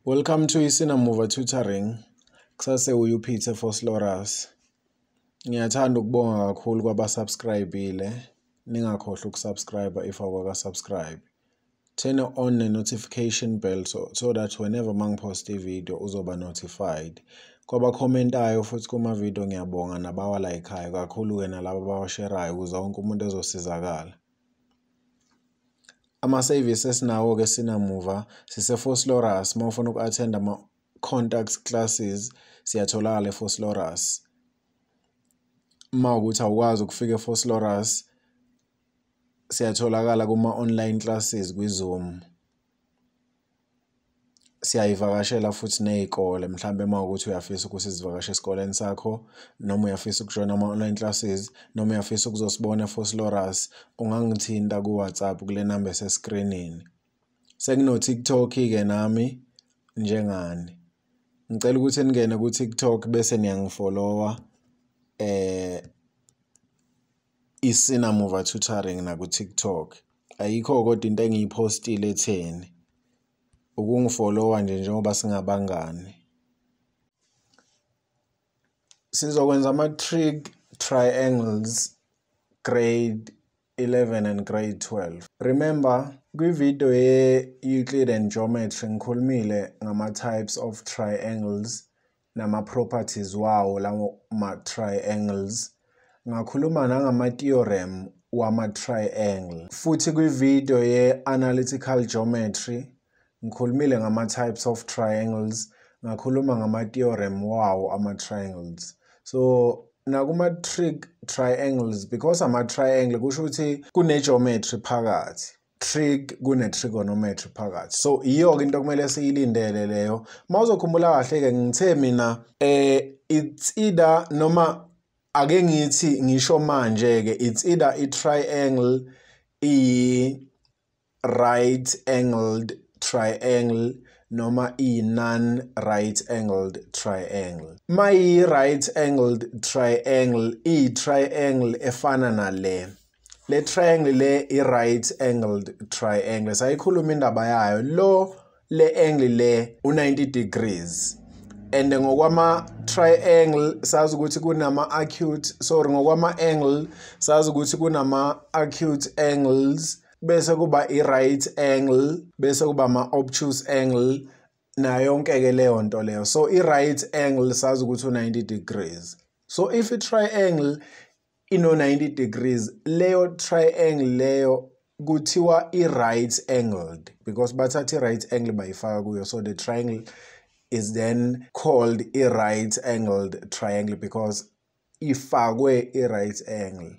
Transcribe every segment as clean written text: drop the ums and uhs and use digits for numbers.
Welcome to iSinamuva Tutoring. Kusase uPeter Vosloorus. Ngiyathanda ukubonga kakhulu kwabasubscribe-ile. Ningakhohlwa ukusubscribe if awukaka-subscribe. Turn on the notification bell so that whenever mangipost i-video uzoba notified. Kwabakhomentayo futhi kuma-video ngiyabonga nabawa-like-ayo kakhulu-ke nalabo abawasherayo ukuze wonke umuntu ezosizakala. Ama-service esinawo-ke Sinamuva sise-Vosloorus. Uma ufuna uku-attend ama-contact classes siyatholakala e-Vosloorus. Uma ukuthi awukwazi ukufika e-Vosloorus siyatholakala kuma-online classes kwi-Zoom. Siyayivakashela futhi ney'kole, mhlambe uma ukuthi uyafisa ukuthi sivakashe esikoleni sakho noma uyafisa ukujoyina ama-online classes noma uyafisa ukuzosibona e-Vosloorus, ungangithinta ku-WhatsApp kule namba eseskrinini. Sekuno-TikTok-ke nami njengani. Ngicela ukuthi ningene ku-TikTok bese niyangifollowa iSinamuva Tutoring naku-TikTok. Ayikho kodwa into engiyipostile etheni. Ukungifollowa nje njengoba singabangani. Sizokwenza ama-trig triangles grade 11 and grade 12. Remember, kwi-video ye-Euclidean geometry ngikhulumile ngama-types of triangles nama-properties wawo lawo ma-triangles. Ngakhuluma nangama-theorem wama-triangle. Futhi kwi-video ye-analytical geometry ngikhulumile ngama-types of triangles, ngakhuluma ngama-theorem wawo ama-triangles. So nakuma-trig triangles, because ama-triangle kusho ukuthi kune-geometry phakathi, trig kune-trigonometry phakathi. So iyo-ke into okumele siyilindele leyo. Uma uzokhumbula kahle-ke ngithe mina it's either, noma ake ngithi ngisho manje-ke, it's either i-triangle iyi-right angled triangle noma i-non-right angled triangle. Ma i-right angled triangle iyi-triangle efana nale. Le triangle le i-right angled triangle. Sayikhuluma indaba yayo. Lo le angle le u-90 degrees. And ngokwama triangle sazi ukuthi kunama acute, sorry, ngokwama angle sazi ukuthi kunama acute angles, bese kuba i-right angle, bese kuba ama-obtuse angle, nayo yonke-ke leyo nto leyo. So i-right angle sazi ukuthi u-90 degrees. So if i-triangle ino-90 degrees, leyo triangle leyo kuthiwa i-right angled because bathatha i-right angle bayifaka kuyo. So the triangle is then called i-right angled triangle because ifakwe i-right angle.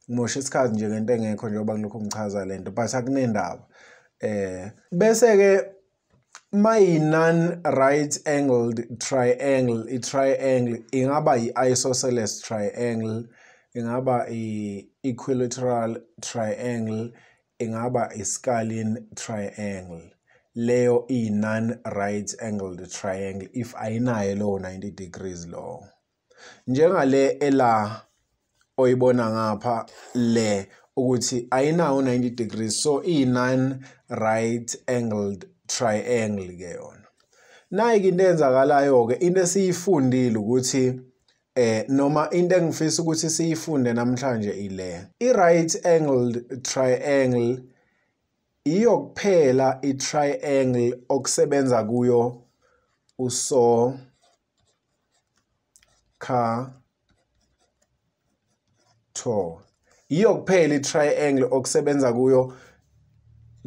Ngimosha isikhathi nje ngento engekho njengoba ngilokhu ngichaza lento, but akunendaba. Bese-ke mayi non-right angled triangle, i-triangle ingaba i-isosceles triangle, ingaba i-equilateral triangle, ingaba i-scalene triangle. Leyo i-non-right angled triangle if ayinayo lowo 90 degrees lo. Njengale ela oyibona ngapha le ukuthi ayinawo 90 degrees, so i-non-right angled triangle ke yona. Nayi into eyenzakalayo ke, into esiyifundile ukuthi noma into engifisa ukuthi siyifunde namhlanje ile. I-right angled triangle iyo kuphela i-triangle okusebenza kuyo uso ka to. Iyo kuphela i-triangle okusebenza kuyo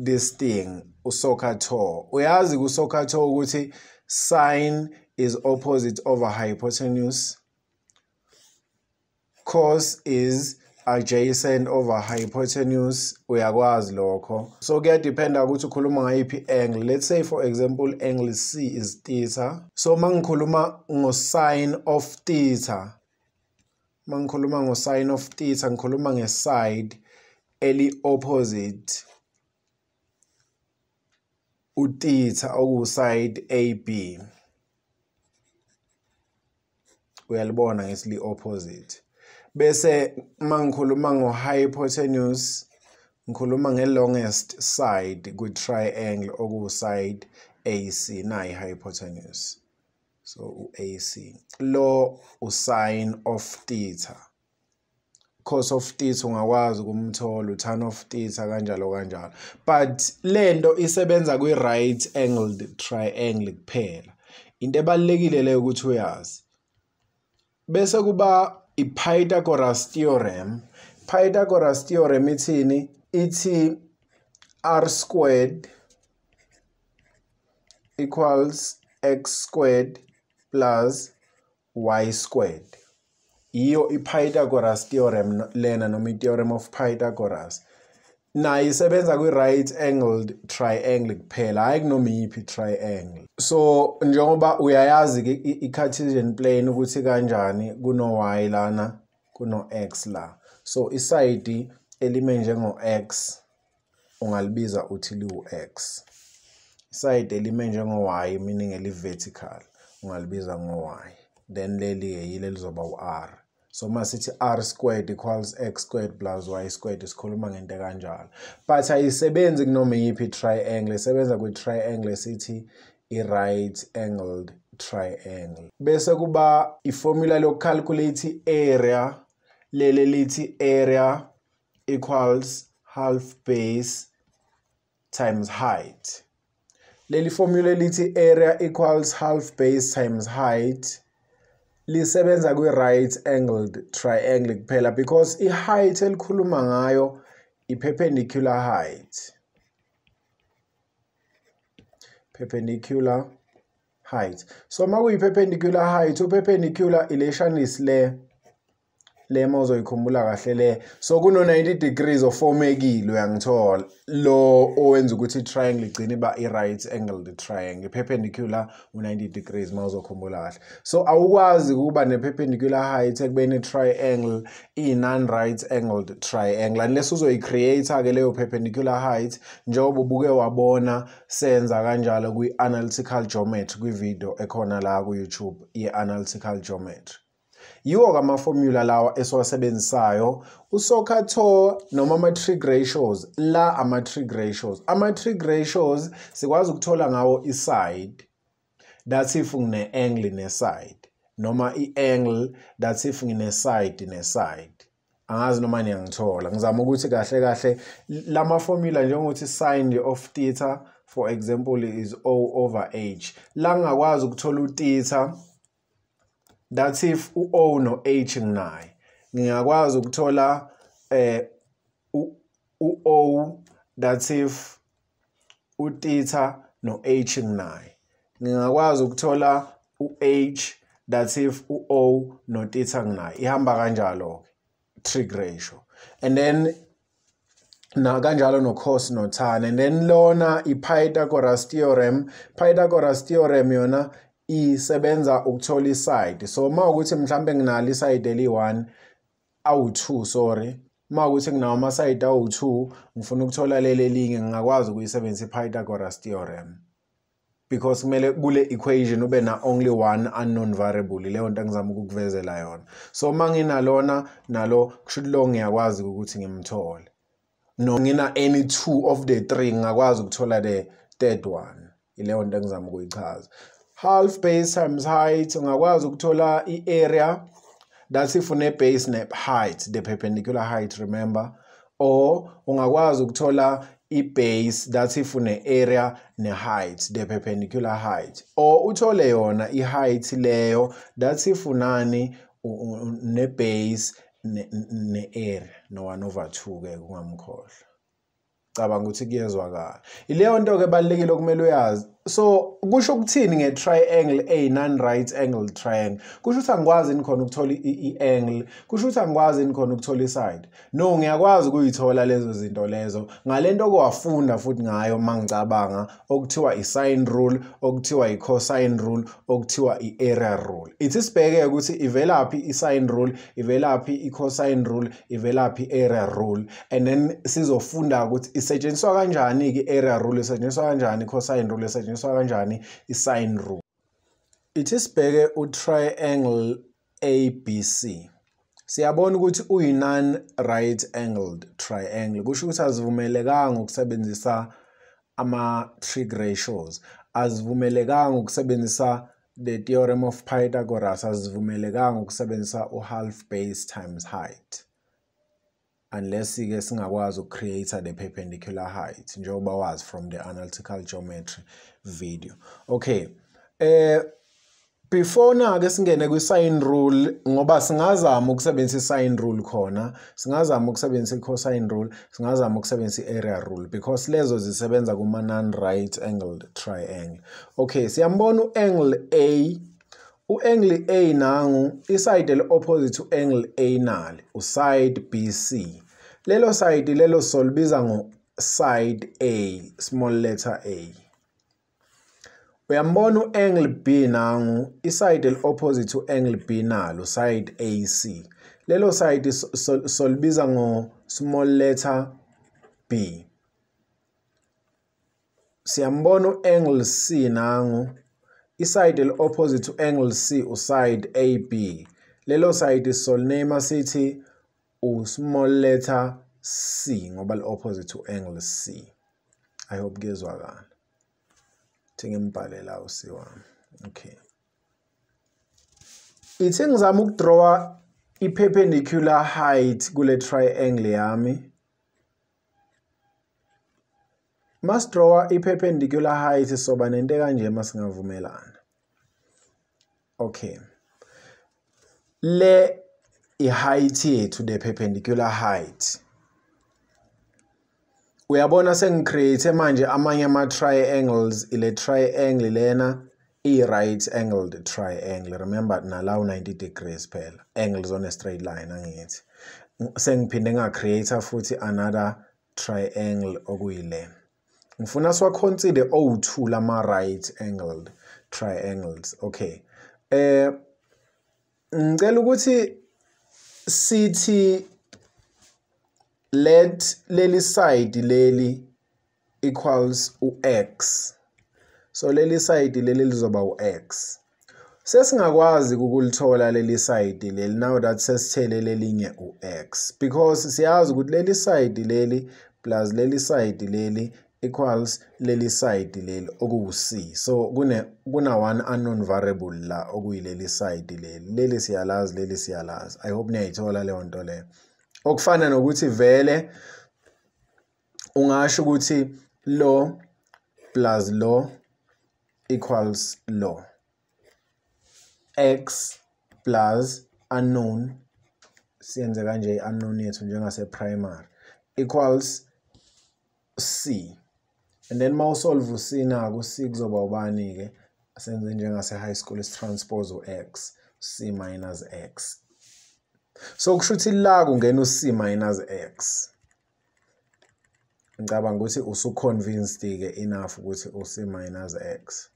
this thing uSOHCAHTOA. Uyazi kuSOHCAHTOA ukuthi sine is opposite over hypotenuse, cos is adjacent over hypotenuse. Uyakwazi lokho. So kuyadependa ukuthi ukhuluma ngayiphi angle. Let's say for example angle C is theta. So mangikhuluma ngo sine of theta, mangikhuluma ngo sine of theta ngikhuluma nge side eli opposite utheta oku side AB. Uyalibona ngesili opposite. Bese mangikhuluma ngo hypotenuse ngikhuluma nge longest side kwi triangle oku side AC, nayi hypotenuse. So u-AC lo u-sin of theta, cos of theta ungakwazi ukumthola, u-tan of theta, kanjalo kanjalo. But lento isebenza kwi-right angled triangle kuphela. Into ebalulekile leyo ukuthi uyazi. Bese kuba i-Pythagoras theorem. Pythagoras theorem ithini? Ithi r squared equals x squared plus y squared. Iyo i-Pythagoras theorem lena, noma i-theorem of Pythagoras. Nayo isebenza kwi-right angled triangle kuphela, hayi kunoma iyiphi triangle. So njengoba uyayazi ke i-Cartesian plane ukuthi kanjani, kuno y lana, kuno x la. So isayidi elime njengo x ungalibiza uthi liwu x. Isayidi elime njengo y, meaning eli vertical, ungalibiza ngo y. Then leli yile lizoba u-r. So masithi r squared equals x squared plus y squared, sikhuluma ngento kanjalo. But ayisebenzi kunoma iyiphi triangle, isebenza kwi-triangle esithi i-right angled triangle. Bese kuba i-formula loku-calculate area, leli lithi area equals half base times height. Leli formula lithi area equals half base times height lisebenza kwi-right angled triangle kuphela, because i-height elikhuluma ngayo i-perpendicular height. Perpendicular height. So uma kuyi-perpendicular height, u-perpendicular ileshanisi le mawuzoyikhumbula kahle le. So kuno 90 degrees ofomekile, uyangithola, lo owenza ukuthi i-triangle igcine iba i-right angled triangle. Perpendicular u-90 degrees mawuzokhumbula kahle. So awukwazi ukuba ne-perpendicular height ekubeni i-triangle iyi-non-right angled triangle unless uzoyi-create-ke leyo perpendicular height, njengoba ubuke wabona senza kanjalo kwi-analytical geometry, kwi-video ekhona la ku-YouTube ye-analytical geometry. Yiwo ama-formula lawa esiwasebenzisayo. USOHCAHTOA noma ama-trig ratios, la ama-trig ratios. Ama-trig ratios sikwazi ukuthola ngawo i-side, that's if ngine-angle ne-side, noma i-angle, that's if ngine-side ne-side. Angazi noma niyangithola. Ngizama ukuthi kahle kahle lama formula, njengokuthi sin of theta for example is O over H. La ngingakwazi ukuthola u-theta, that's if u-O no-H nginaye. Ngingakwazi ukuthola u-O, that's if u-theta no-H nginaye. Ngingakwazi ukuthola u-H, that's if u-O no-theta nginaye. Ihamba kanjalo-ke trig ratio. And then na kanjalo no cos no tan. And then lona i-Pythagoras theorem. Pythagoras theorem yona isebenza ukuthola i-side. So uma ukuthi mhlambe nginalo i-side eli-1 awu-2, sorry, uma ukuthi nginawo ama-side awu-2, ngifuna ukuthola leli elinye, ngingakwazi ukuyisebenzisa i-Pythagoras theorem, because kumele kule equation ube na only one unknown variable. Leyo nto engizama ukukuvezela yona. So uma nginalona nalo, kusho ukuthi lo ngiyakwazi ukuthi ngimthole. No ngina any two of the three, ngingakwazi ukuthola the third one. Ileyo nto engizama ukuyichaza. Half base times height, ungakwazi ukuthola i-area, that's if une-base ne-height, the perpendicular height, remember. Or ungakwazi ukuthola i-base, that's if une-area ne-height, the perpendicular height. Or uthole yona i-height leyo, that's if unani, ne-base ne-area, no 1 over 2 ke kungamkhohlwa. Cabanga ukuthi kuyezwakala. Ileyo nto ke ebalulekile okumele uyazi. So kusho ukuthini nge-triangle a non-right angle triangle? Kusho ukuthi angikwazi yini khona ukuthola i-angle? Kusho ukuthi angikwazi yini khona ukuthola i-side? No, ngiyakwazi ukuyithola lezo zinto lezo ngalento okwafunda futhi ngayo mangicabanga, okuthiwa i-sine rule, okuthiwa i-cosine rule, okuthiwa i-area rule. Ithi sibheke ukuthi ivelaphi i-sine rule, ivelaphi i-cosine rule, ivelaphi i-area rule, and then sizofunda ukuthi isetshenziswa kanjani-ke i-area rule, isetshenziswa kanjani i-cosine rule, isetshenziswa kanjani i-sine rule. Ithi sibheke u-triangle ABC. Siyabona ukuthi uyi-non-right angled triangle. Kusho ukuthi azivumelekanga ukusebenzisa ama-trig ratios. Azivumelekanga ukusebenzisa the theorem of Pythagoras, azivumelekanga ukusebenzisa u-half base times height. Unless ke singakwazi uku-create the perpendicular height njengoba wazi from the analytical geometry video. Okay, before na ke singene kwi-sine rule, ngoba singazama ukusebenzisa i-sine rule khona, singazama ukusebenzisa i-cosine rule, singazama ukusebenzisa i-area rule because lezo zisebenza kuma non-right angled triangle. Okay, siyambona u-angle A. U-angle A nangu, i-side eli-opposite u-angle A nali, u-side BC. Lelo side lelo solibiza ngo-side A, small letter A. Uyambona u-angle B nangu, i-side eli-opposite u-angle B nalo, side AC. Lelo side solibiza ngo-small letter B. Siyambona u-angle C nangu, i-side eli-opposite u-angle C u-side AB. Lelo side soliname sithi u-small letter C ngoba li-opposite u-angle C. I hope kuyezwakala. Ngimbhale la u-C wami. Okay. Ithi ngizama ukudrawa i-perpendicular height kule triangle yami. Masidrawa i-perpendicular height soba nento kanje masingavumelana. Okay. Le i-height yethu, the perpendicular height. Uyabona sengicreate manje amanye ama-triangles, ile triangle lena i-right angled triangle. Remember nalawo 90 degrees phela, angles on a straight line angithi. Sengiphinde nga-create futhi another triangle okuyile. Ngifuna siwa-consider O2 lama right angled triangles. Okay. Ngicela ukuthi sithi let leli side leli equals u-x. So leli side leli lizoba u-x. Sesingakwazi ukulithola leli side leli now that sesithele lelinye u-x, because siyazi ukuthi leli side leli plus leli side leli equals leli side leli okuwu-c. So kuna one unknown variable la okuyileli side leli. Leli siyalazi, leli siyalazi. I hope niyayithola leyo nto leyo. Okufana nokuthi vele ungasho ukuthi lo plus lo equals lo. X plus unknown, siyenze kanje unknown yethu njengase primary, equals C. And then mawusolve C naku C kuzoba ubani ke? Senze njengase high school, is transpose u-x, C minus x. So kusho ukuthi la kungena u-C minus x. Ngicabanga ukuthi usu-convinced ke enough ukuthi u-C minus x.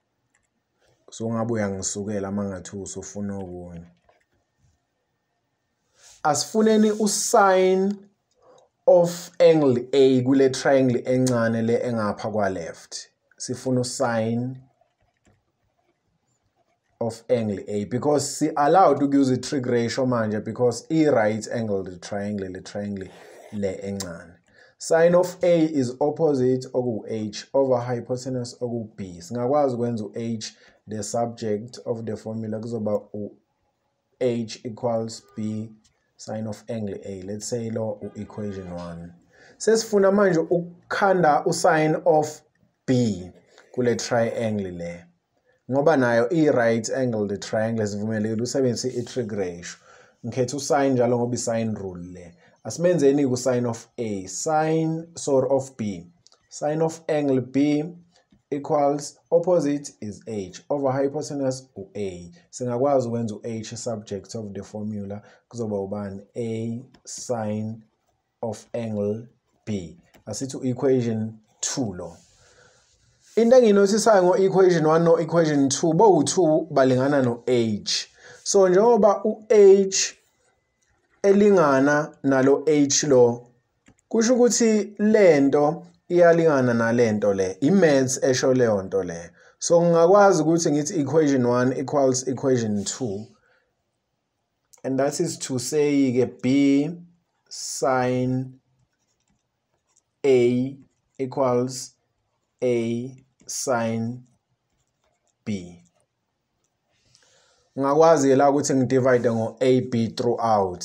So ungabe uyangisukela uma ngathi usufuna okunye. Asifuneni u-sine of angle A kule triangle encane le engapha kwa left. Sifuna u-sine of angle A because si allowed to use trig ratio manje because i right angled triangle le triangle le encane. Sine of A is opposite oku H over hypotenuse oku B. Singakwazi ukwenza u H the subject of the formula, kuzoba u H equals B sine of angle A. Let's say lo u equation 1. Sesifuna manje ukukhanda u sine of B kule triangle le. Ngoba nayo i-right angled triangle sivumelekile usebenzise i-trig ratio. Ngikhetha u-sine njalo ngoba i-sine rule le. Asimenzeni ku-sine of A, sine sort of B. Sine of angle B equals opposite is H over hypotenuse u-A. Singakwazi ukwenza u-H subject of the formula, kuzoba ubani? A sine of angle B. Asithi equation 2 lo. Into enginothisayo ngo-equation 1 no-equation 2, bowu-2 balingana no-H. So njengoba u-H elingana nalo H lo, kusho ukuthi lento iyalingana nalento le. I-maths esho leyo nto le. So ngingakwazi ukuthi ngithi equation 1 equals equation 2. And that is to say ke B sine A equals A sine B. Ngakwazi la ukuthi ngidivide ngo-AB throughout.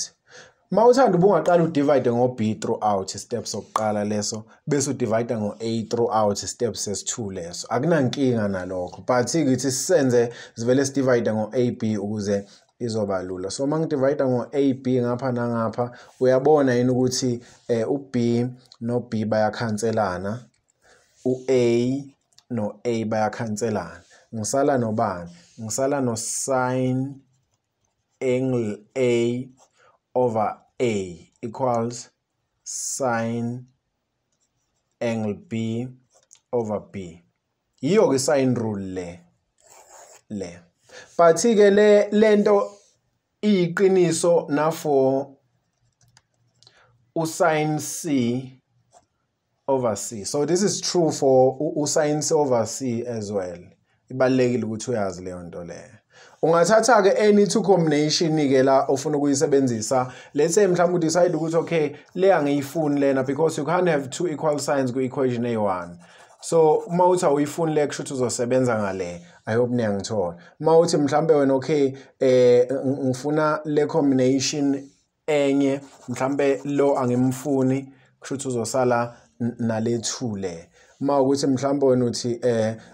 Mawuthanda ubungaqala udivide ngo-B throughout, step sokuqala leso, bese udivide ngo-A throughout, step sesi-2 leso. Akunankinga nalokho, but ngithi sisenze sivele sidivide ngo-AB ukuze izoba lula. So uma ngidivide ngo-AB ngapha nangapha, uyabona yini ukuthi u-B no-B bayakhanselana, u-A no-A bayakhanselana. Ngisala nobani? Ngisala no-sin angle A over A equals sin angle B over B. Yiyo ke sin rule le. But ke le lento iyiqiniso na for sin C over C. So this is true for sin C over C as well. Ibalulekile ukuthi uyazi leyo nto leyo. Ungathatha ke any two combination ke la ofuna ukuyisebenzisa. Let's say mhlawumbe udecide ukuthi okay, le angiyifuni lena because you can't have two equal signs ku equation A1. So uma uthi awuyifuni le kusho ukuthi uzosebenza ngale. I hope niyangithola. Uma uthi mhlawumbe wena okay, ngifuna le combination enye, mhlawumbe lo angimfuni, kusho ukuthi uzosala nale 2 le. Uma ukuthi mhlawumbe wena uthi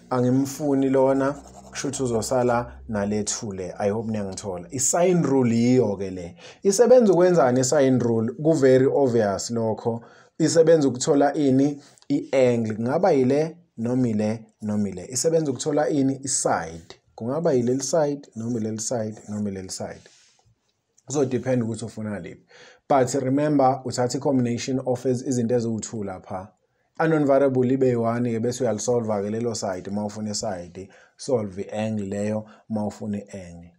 angimfuni lona, kusho ukuthi uzosala nale 2 le. I hope niyangithola. I-sign rule yiyo ke le. Isebenza ukwenzani i-sign rule? Ku very obvious lokho. Isebenza ukuthola ini? I-angle. Kungaba yile noma ile noma ile. Isebenza ukuthola ini? I-side. Kungaba yileli side noma ileli side noma ileli side. Kuzodepend ukuthi ufuna liphi. But remember uthatha i-combination of izinto eziwu-2 lapha. Unknown variable ibe yi-1 ke bese uyalisolve ke lelo side uma ufuna i-side, solve i-angle leyo uma ufuna i-angle.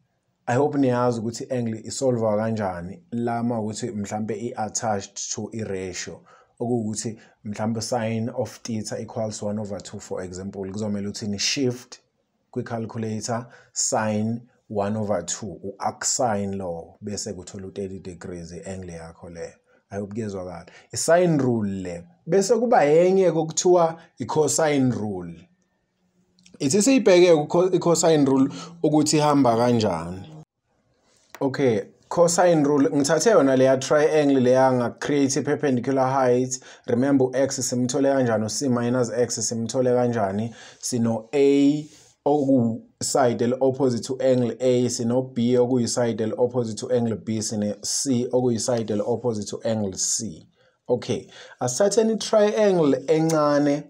I hope niyazi ukuthi i-angle isolve kanjani la uma ukuthi mhlambe i-attached to i-ratio, okuwukuthi mhlambe sin of theta equals 1/2 for example. Kuzomela ukuthi ni shift kwi-calculator sin 1/2 u-arc sin lo bese kuthola u-30 degrees i-angle yakho leyo. I hope kuyezwakala. I-sin rule le. Bese kuba yenye kokuthiwa i-cosine rule. Ithi siyibheke i-cosine rule ukuthi ihamba kanjani. Okay, cosine rule ngithathe yona leya triangle leya nga create perpendicular height. Remember x simthole kanjani, c minus x simthole kanjani. Sino A oku side el opposite to angle A, sino B okuyi side el opposite to angle B, sine C okuyi side el opposite to angle C. Okay, asithatheni triangle encane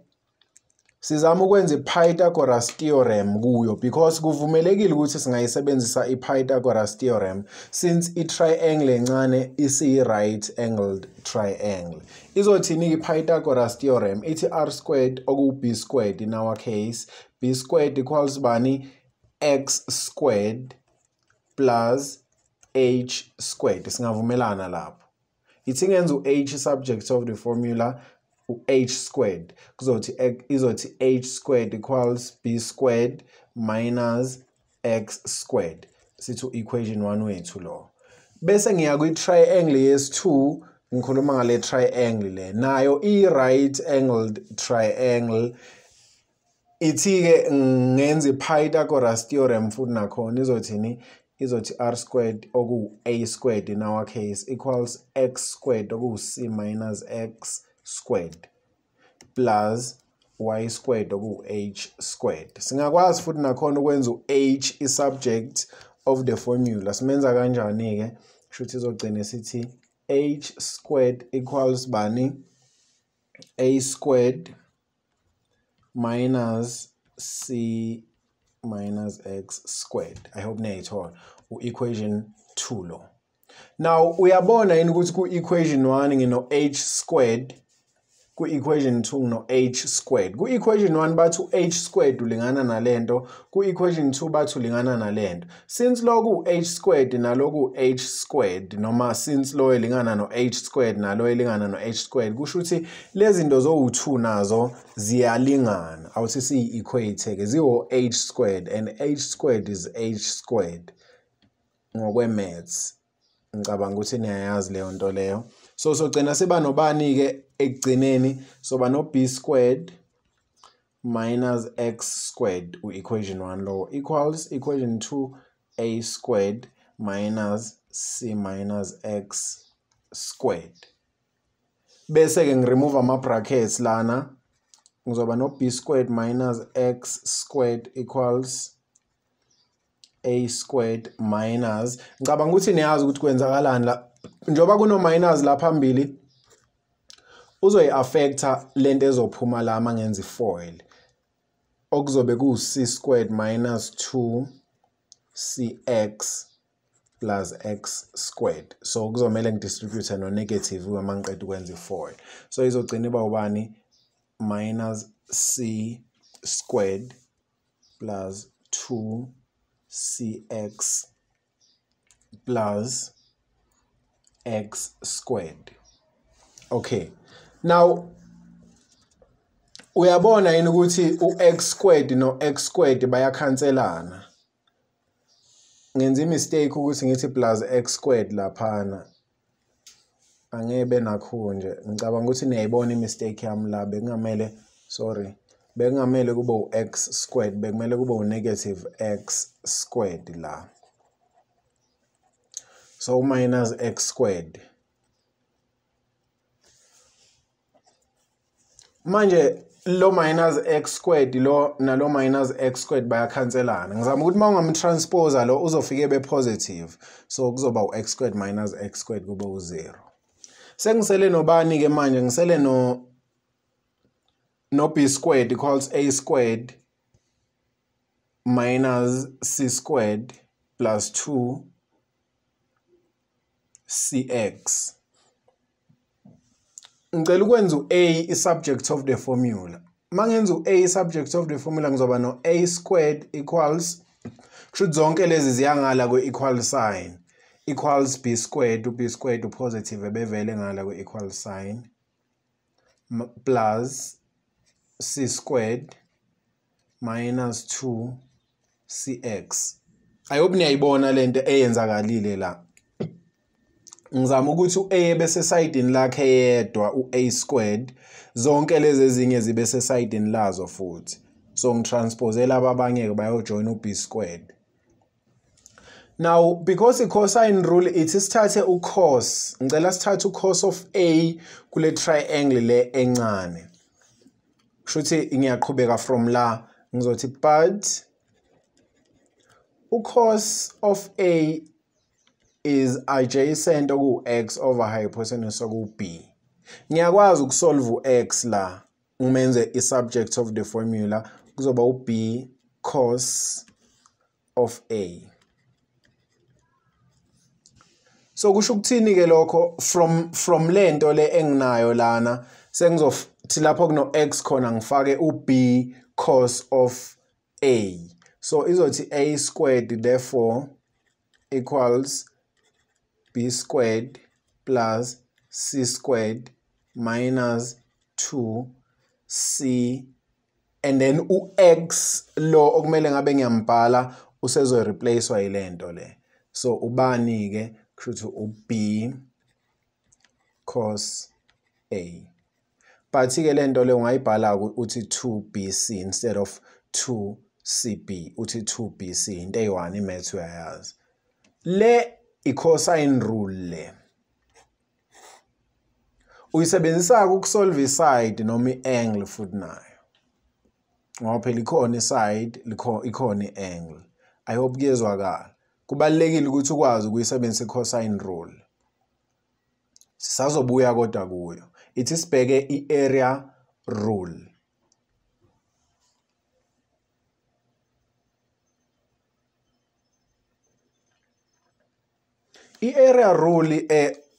sizama ukwenza iPythagoras theorem kuyo because kuvumelekile ukuthi singayisebenzisa iPythagoras theorem since i-triangle encane isiyi-right angled triangle. Izothini iPythagoras theorem? Ithi r squared oku b squared in our case, b squared equals bani x squared plus h squared. Singavumelana lapho. Ithi ngenza u-h subject of the formula u-h squared kuzothi izothi h squared equals b squared minus x squared. Sithi equation 1 wethu lo. Bese ngiya kwi-triangle yes2, ngikhuluma ngale triangle le, nayo i-right angled triangle. Ithi ke ngenza iPythagoras theorem futhi nakhona izothini? Izothi r squared oku a squared in our case equals x squared oku c minus x squared plus y squared oku h squared. Singakwazi futhi nakhona ukwenza u-h i-subject of the formula. Simenza kanjani ke? Kusho izogcina sithi h squared equals bani a squared minus c minus x squared. I hope niyayithola u-equation 2 lo. Now uyabona yini ukuthi ku-equation 1 ngino h squared, ku-equation 2 ngino h squared. Ku-equation 1 bathi u-h squared ulingana nalento, ku-equation 2 bathi ulingana nalento. Since loku h squared naloku h squared, noma since lo elingana no h squared nalo elingana no h squared, kusho ukuthi lezi zinto zowu-2 nazo ziyalingana. Awuthi siyi-equate ke, ziwo h squared and h squared is h squared ngokwe-maths. Ngicabanga ukuthi niyayazi leyo nto leyo. So sogcina siba nobani ke ekugcineni? Soba no b squared minus x squared, equation 1 lo, equals equation 2, a squared minus c minus x squared. Bese ke ngiremove ama brackets lana, ngizoba no b squared minus x squared equals a squared minus, ngicabanga ukuthi niyazi ukuthi kwenzakalani la, njengoba kuno minus la phambili uzoyi-affecta lento ezophuma la mangenza i-foil, okuzobe ku c squared minus 2cx plus x squared. So kuzomele ngidistribute no negative uma ngiqeda ukwenza i-foil. So izogcina iba ubani? Minus c squared plus 2cx plus x squared. Okay, now uyabona yini ukuthi u-x squared no-x squared bayakhanselana? Ngenza i-mistake ukuthi ngithi plus x squared laphana, angebe nakho nje. Ngicabanga ukuthi niyayibona i-mistake yami la, bekungamele, sorry, bekungamele kube u-x squared, bekumele kube u-negative x squared la. So minus x squared. Manje lo minus x squared lo nalo minus x squared bayakhanselana. Ngizama ukuthi mawungamtranspose lo uzofike be positive. So kuzoba u-x squared minus x squared kube u-0. Sengisele nobani ke manje? Ngisele no b squared equals a squared minus c squared plus 2cx. Ngicela ukwenza u-a i-subject of the formula. Mangenza u-a i-subject of the formula ngizoba no-a squared equals, kusho zonke lezi ziyangala kwe-equal sign, equals b squared, u-b squared u-positive ebevele ngala kwe-equal sign, plus c squared minus 2cx. I hope niyayibona lento eyenzakalile la. Ngizama ukuthi u-a bese sayidini lakhe yedwa, u-a squared, zonke lezi ezinye zibe sesayidini lazo futhi. So ngitranspose laba abanye bayojoin u-b squared. Now because i-cosine rule ithi sithathe u-cos, ngicela sithathe u-cos of a kule triangle le encane. Kusho ukuthi ngiyaqhubeka from la, ngizothi but u-cos of a is adjacent ku-x over hypotenuse ku-b. Ngiyakwazi ukusolve u-x la, ngimenze i-subject of the formula, kuzoba u-b cos of a. So kusho ukuthini ke lokho? From lento le enginayo lana, sengizothi lapho kuno x khona ngifake u-b cos of a. So izothi a squared therefore equals b squared plus c squared minus 2c, and then u-x lo okumele ngabe ngiyambhala usezo-replacewa yilento le. So ubani ke? Kusho u-b cos a. But ke lento le ungayibhala uthi 2bc instead of 2cb, uthi 2bc, into eyi-1 imath uyayazi. Le i-cosine rule le uyisebenzisa ukusolve i-side noma i-angle futhi nayo, ngoba phela ikhona i-side, ikhona i-angle. I hope kuyezwakala. Kubalulekile ukuthi ukwazi ukuyisebenzisa i-cosine rule. Sisazobuya kodwa kuyo. Ithi sibheke i-area rule. I-area rule,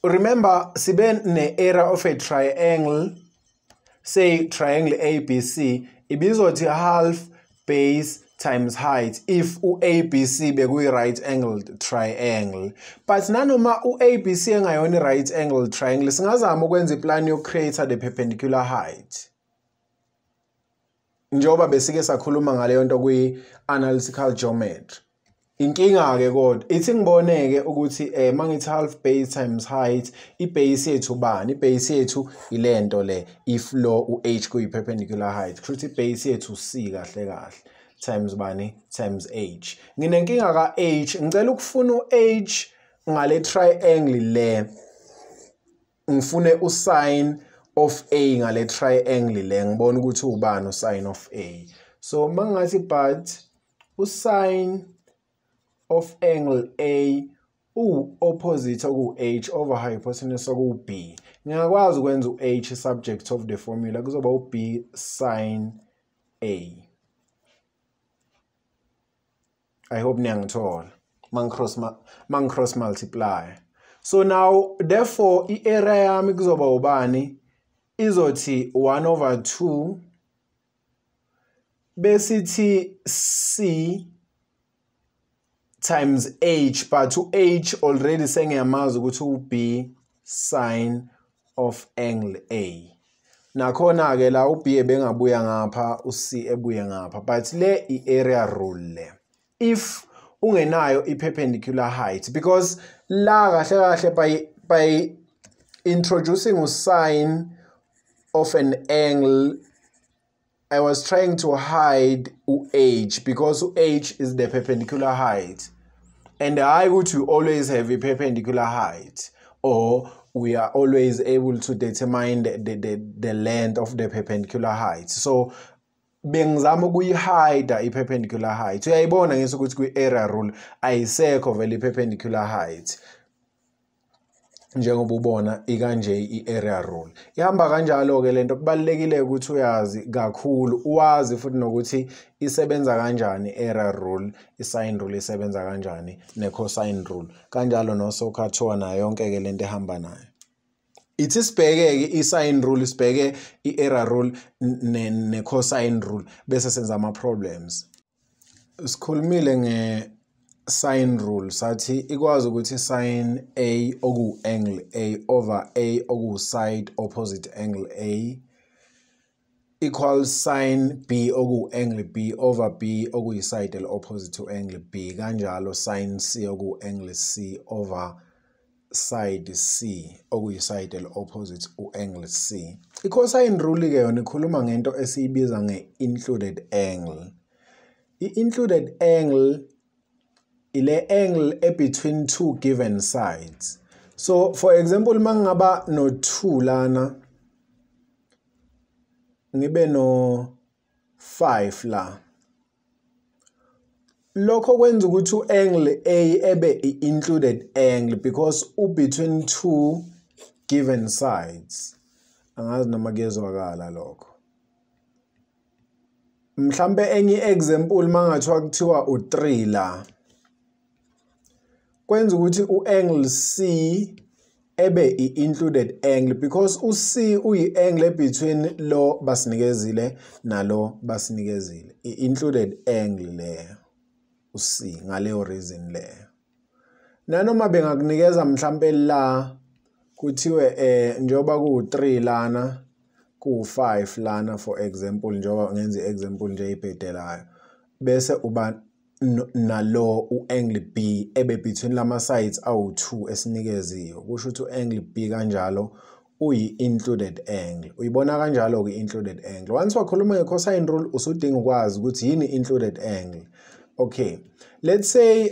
remember sibe ne-area of a triangle, say triangle ABC, ibizothi half base times height if u-ABC bekuyi right angled triangle. But nanoma u-ABC engayona right angled triangle, singazama ukwenza iplan yokucreate the perpendicular height. Njengoba besike sakhuluma ngaleyo nto kwi-analytical geometry. Inkinga ke kodwa ithi ngiboneke ukuthi mangithi half base times height, ibase yethu bani? Ibase yethu ilento le, if lo u-h kuyi perpendicular height, kusho ukuthi ibase yethu c kahle kahle times bani? Times h. Nginenkinga ka h, ngicela ukufuna u-h ngale triangle le, ngifune u-sin of a ngale triangle le, ngibona ukuthi ubani u-sin of a. So mangathi but u-sin of angle A u-opposite oku-h over hypotenuse oku-b. Ngingakwazi ukwenza u-h subject of the formula, kuzoba u-b sin A. I hope niyangithola. Mang cross multiply. So now therefore i-area yami kuzoba ubani? Izothi 1 over 2 besithi c times h, but u-h already sengiyamazi ukuthi u-b sin of angle A. Nakhona ke la u-b ebengabuya ngapha, u-c ebuye ngapha, but le i-area rule le if ungenayo i-perpendicular height, because la kahle kahle by introducing a sine of an angle, I was trying to hide u-h, because u-h is the perpendicular height, and I would to always have a perpendicular height, or we are always able to determine the length of the perpendicular height. So bengizama ukuyihide i-perpendicular height. Uyayibona ngisho ukuthi kwi-area rule ayisekho vele i-perpendicular height, njengoba ubona ikanje i-area rule ihamba kanjalo ke. Lento kubalulekile ukuthi uyazi kakhulu, uwazi futhi nokuthi isebenza kanjani area rule, i-sine rule isebenza kanjani, ne-cosine rule kanjalo, no-SOHCAHTOA nayo yonke ke lento ehamba nayo. Ithi sibheke-ke i-sine rule, sibheke i-area rule ne-cosine rule, bese senza ama-problems. Sikhulumile nge-sine rule, sathi ikwazi ukuthi sin A oku-angle A over A oku-side opposite angle A equals sin B oku-angle B over B okuyi-side opposite to angle B, kanjalo sin C oku-angle C over side C okuyi-side opposite u-angle C. I-cosine rule ke yona ikhuluma ngento esiyibiza nge-included angle. I-included angle ile angle e between two given sides. So for example, mangaba no 2 lana, ngibe no 5 la, lokho kwenza ukuthi u-angle A ebe i-included angle because u-between two given sides. Angazi noma kuyezwakala lokho. Mhlambe enye example, mangathiwa kuthiwa u3 la, kwenza ukuthi u-angle C ebe i-included angle because u-C uyi-angle between lo basinikezile nalo basinikezile, i-included angle leyo u-C ngaleyo reason leyo. Nanoma bengakunikeza mhlambe la kuthiwe njengoba ku-3 lana, ku-5 lana, for example, njengoba ngenza i-example nje ibhedelayo, bese uba nalo u-angle B ebe between lama sides awu-2 esinikeziwe, kusho ukuthi u-angle B kanjalo uyi-included angle. Uyibona kanjalo-ke i-included angle. Once wakhuluma nge-cosine rule, usudinga ukwazi ukuthi yini i-included angle. Okay, let's say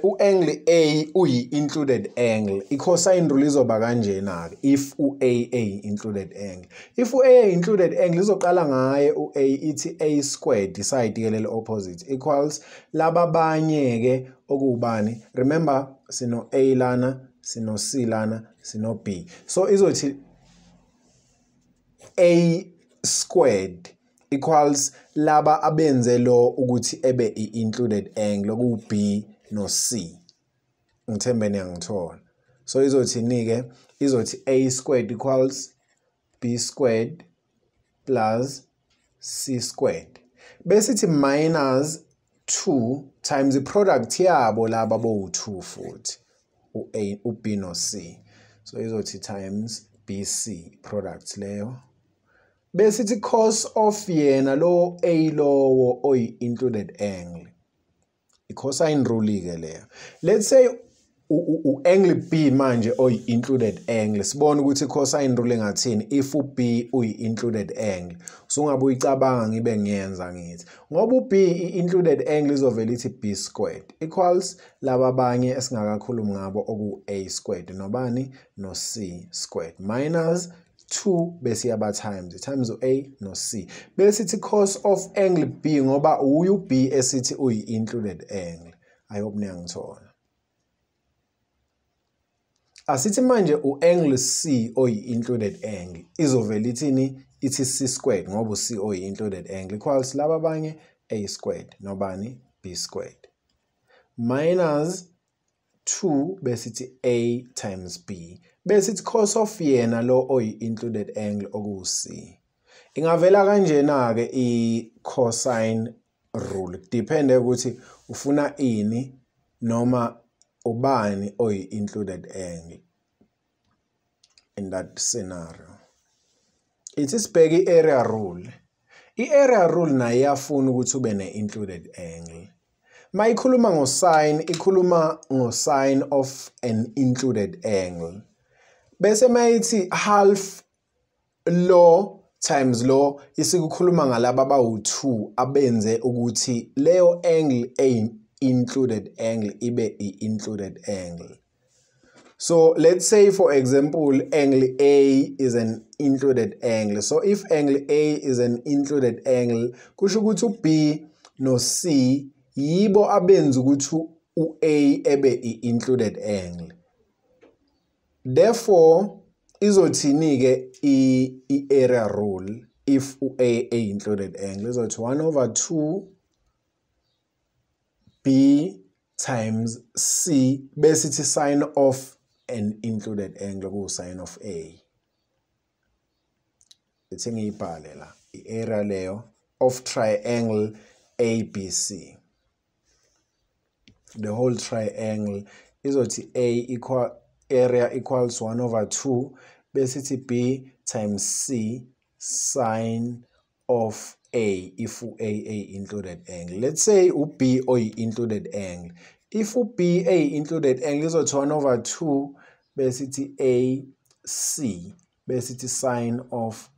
u-angle A uyi-included angle, i-cosine rule izoba kanjena-ke. If u-A a included angle, if u-A included angle, izoqala ngaye u-A, ithi A squared, iside-ke leli opposite, equals laba abanye-ke okuwubani? Remember, sino A lana, sino C lana, sino B, so izothi A squared equals laba abenze lo ukuthi ebe i-included angle, oku-B no C. Ngithembe niyangithola. So izothini-ke? Izothi A squared equals B squared plus C squared, bese ithi minus 2 times i-product yabo laba bowu-2 futhi, u-A, u-B no-C, so izothi times BC, product leyo, bese ithi cos of yena lo A lowo oyi-included angle. I-cosine rule izothi I-cosine rule-ke leyo. Let's say u-angle B manje oyi-included angle, sibone ukuthi i-cosine rule engathini if u-B uyi-included angle. Usungabe uyicabanga ngibe ngiyenza ngithi ngoba u-B i-included angle izovela ithi B squared equals laba abanye esingakakhulumi ngabo oku-A squared nobani no-C squared minus 2 bese yaba times u-A no-C, bese ithi cos of angle B ngoba uyu-B esithi uyi-included angle. I hope niyangithola. Asithi manje u-angle C oyi-included angle izovela ithini? Ithi C squared ngoba u-C oyi-included angle equals laba abanye A squared nobani B squared minus 2 bese ithi A times B bese ithi cos of yena lo oyi-included angle okuwu-C. Ingavela kanjena-ke i-cosine rule, depende ukuthi ufuna ini noma ubani oyi-included angle in that scenario. Ithi sibheke i-area rule. I-area rule nayo iyafuna ukuthi ube ne-included angle. Ma ikhuluma ngo-sine, ikhuluma ngo-sine of an included angle. Bese mayithi half lo times lo, isikukhuluma ngalaba abawu-2 abenze ukuthi leyo angle eyi-included angle ibe i-included angle. So let's say, for example, angle A is an included angle. So if angle A is an included angle, kusho ukuthi u-B no-C yibo abenza ukuthi u-A ebe i-included angle. Therefore, izothini-ke i-area rule if u-A e-included angle? Izothi 1 over 2 B times C bese ithi sine of an included angle ku sine of A. Ithi ngiyibhale la i-area leyo of triangle ABC. The whole triangle izothi A equal area equals 1 over 2 bese ithi B times C sine of A if A included angle. Let's say U-B oyi-included angle. If U-B A included angle izothi 1 over 2 bese ithi A C bese ithi sine of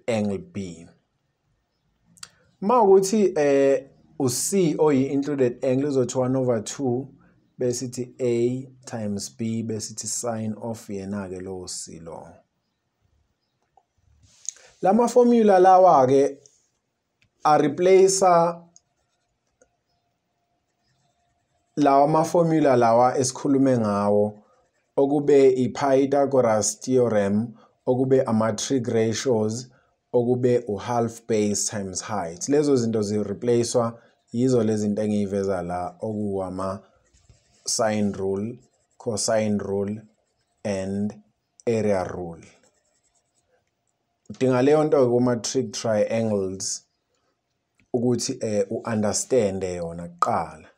angle B. Ma ukuthi u-C oyi-included angle izothi 1 over 2 bese ithi A times B bese ithi sine of yena-ke lowo C lo. Lama formula lawa-ke a-replace lawa ama-formula lawa esikhulume ngawo okube i-Pythagoras theorem, okube ama-trig ratios, okube u-half base times height. Lezo zinto zi-replacewa yizo lezi zinto engiyiveza la okuwama sine rule, cosine rule and area rule. Udinga leyo nto kuma-trig triangles ukuthi u-understande yona kuqala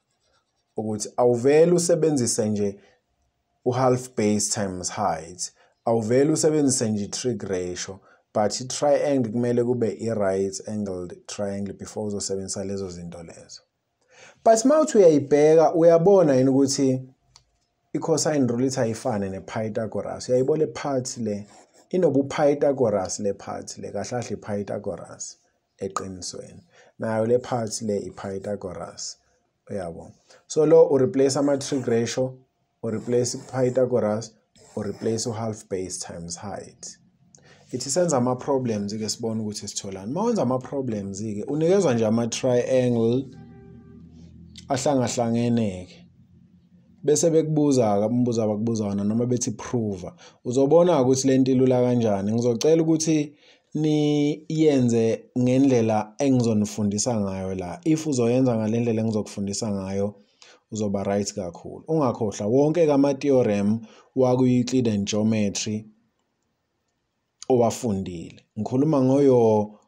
ukuthi awuvele usebenzise nje u-half base times height, awuvele usebenzise nje i-trig ratio, but i-triangle kumele kube i-right angled triangle before uzosebenzisa lezo zinto lezo. But mawuthi uyayibheka uyabona yini ukuthi i-cosine rule ithi ayifane ne-Pythagoras. Uyayibona le part le inobu-Pythagoras, le part le kahle kahle i-Pythagoras eqinisweni, nayo le part le i-Pythagoras, uyabo. So lo u-replace ama-trig ratio, u-replace i-Pythagoras, u-replace u-half base times height. Ithi senza ama-problems-ke sibone ukuthi sitholani. Uma wenza ama-problems-ke unikezwa nje ama-triangle ahlangahlangene-ke bese bekubuza-ke umbuzo abakubuza wona noma bethi prove. Uzobona ukuthi lento ilula kanjani. Ngizocela ukuthi niyenze ngendlela engizonifundisa ngayo la. If uzoyenza ngale ndlela engizokufundisa ngayo uzoba right kakhulu. Ungakhohlwa wonke kama-theorem waku-Euclidean geometry owafundile. Ngikhuluma ngoyo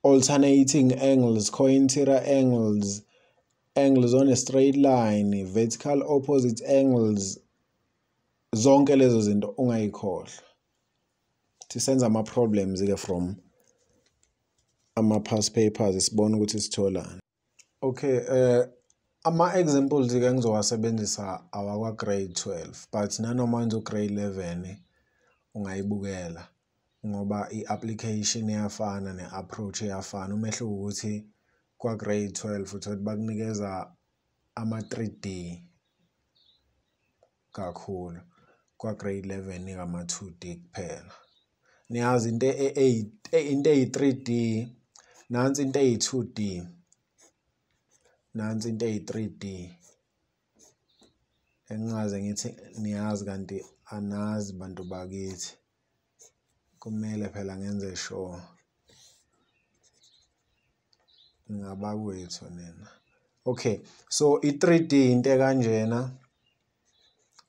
alternating angles, co-interior angles, angles on a straight line, vertical opposite angles, zonke lezo zinto ungayikhohlwa. Senza ama-problems ke from ama-past papers sibone ukuthi sitholani. Okay, Ama-examples-ke engizowasebenzisa awakwa-grade 12, but nanoma wenza u-grade 11 ungayibukela ngoba i-application iyafana ne-approach iyafana. Umehluko ukuthi kwa-grade 12 uthola bakunikeza ama-3D kakhulu, kwa-grade 11 ama-2D kuphela. Niyazi into eyi-3D, nansi into eyi-2D, nansi into eyi-3D. Engingaze ngithi niyazi kanti anazi bantu bakithi, kumele phela ngenze sure ngabakwethu nina. Okay, so i-3D into ekanjena,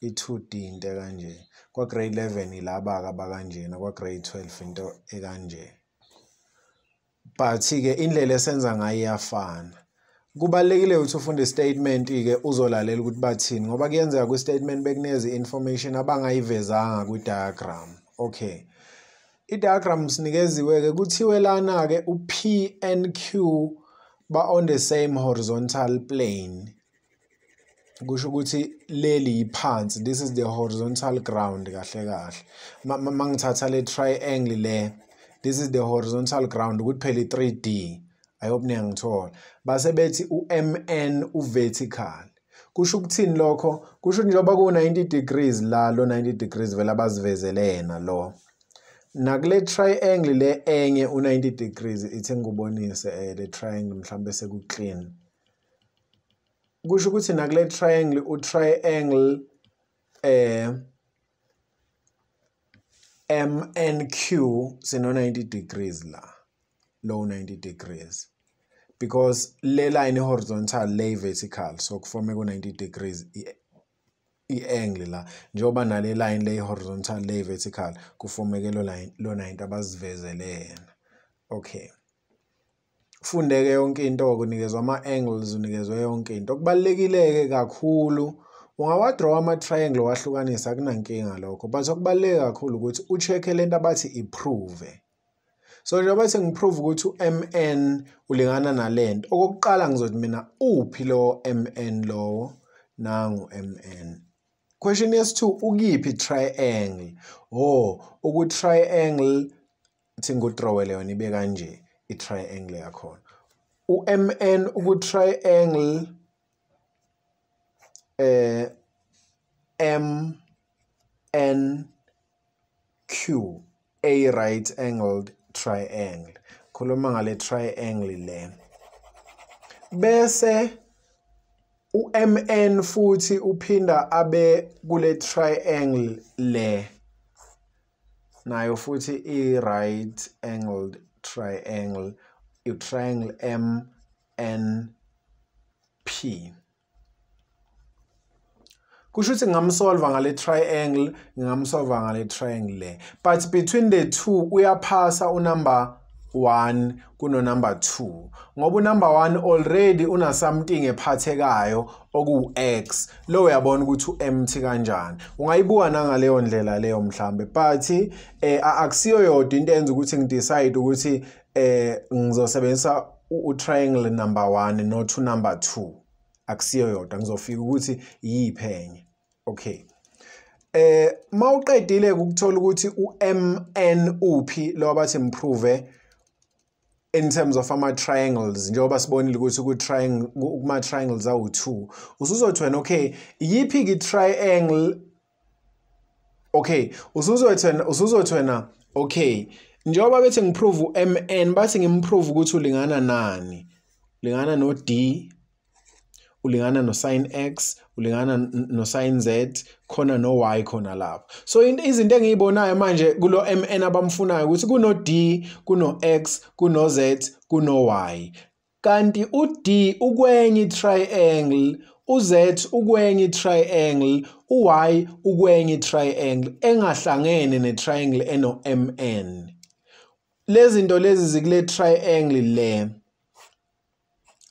i-2D into ekanje. Kwa-grade 11 ilaba-ke abakanjena, kwa-grade 12 into ekanje. But-ke indlela esenza ngayo iyafana. Kubalulekile ukuthi ufunde i-statement-ke uzolalela ukuthi bathini, ngoba kuyenzeka kwi-statement bekunikeza i-information abangayivezanga kwi-diagram. Okay, i-diagram sinikeziwe-ke, kuthiwe lana-ke u-P and Q ba on the same horizontal plane. Kusho ukuthi leli yiphansi, this is the horizontal ground kahle kahle. Mangithatha le triangle le, this is the horizontal ground, ukuthi phela i-3D. I hope niyangithola. Base bethi u-MN u-vertical. Kusho ukuthini lokho? Kusho njengoba ku-90 degrees la, lo 90 degrees vele abazivezele yena lo. Nakule triangle le enye u-90 degrees, ithi ngikubonise le triangle mhlambe seku-clean. Kusho ukuthi nakule triangle u-triangle MNQ sino 90 degrees la, low 90 degrees, because le line horizontal le vertical, so kuforme ku 90 degrees i-angle la, njengoba nale line le horizontal le vertical kuformeke lo line lo 90 abazivezele yena. Okay, fundeke yonke into, kunikezwa ama-angles, unikezwe yonke into. Okubalulekile-ke kakhulu, ungawadraw ama-triangle wahlukanisa, akunankinga lokho, but okubaluleke kakhulu ukuthi u-check-e lento abathi i-prove. So njengoba bathi ngi-prove ukuthi u-MN ulingana nalento, okokuqala ngizothi mina uphi lo MN lowo? Nangu MN. Question yesi-2, ukiphi triangle? Oh, uku-triangle, ithi ngidrawele yona ibe kanje i-triangle yakhona. U-MN uku-triangle MNQ, a right angled triangle. Khuluma ngale triangle le. Bese u-MN futhi uphinda abe kule triangle le, nayo futhi i-right angled triangle, i-triangle MNP. Kusho ukuthi ngingamsolva ngale triangle, ngingamsolva ngale triangle le, but between the two uyaphasa unumber 1 kuno number 2, ngoba unumber 1 already una something ephathekayo oku-x. Lo uyabona ukuthi u-empty kanjani, ungayibuka nangaleyo ndlela leyo mhlambe, but akusiyo yodwa into enza ukuthi ngidecide ukuthi ngizosebenzisa u-triangle number 1 not number 2. Akusiyo yodwa, ngizofika ukuthi iyiphi enye. Okay, mawuqedile ukuthola ukuthi u-MN uphi lo abathi improve in terms of ama triangles, njengoba sibonile ukuthi ku triangle kuma triangles awu2, usuzothi wena okay, iyiphi ke triangle? Okay, usuzothi wena okay, njengoba bethi ngiprove uMN, bathi ngimprove ukuthi ulingana nani? Ulingana no D, ulingana no sin X, ulingana no sin Z, khona no Y khona lapho. So izinto engiyibonayo manje kulo MN abamfunayo ukuthi kuno D, kuno X, kuno Z, kuno Y. Kanti u-D ukwenye triangle, u-Z ukwenye triangle, u-Y ukwenye triangle engahlangene ne-triangle eno MN. Lezi zinto lezi zikule triangle le.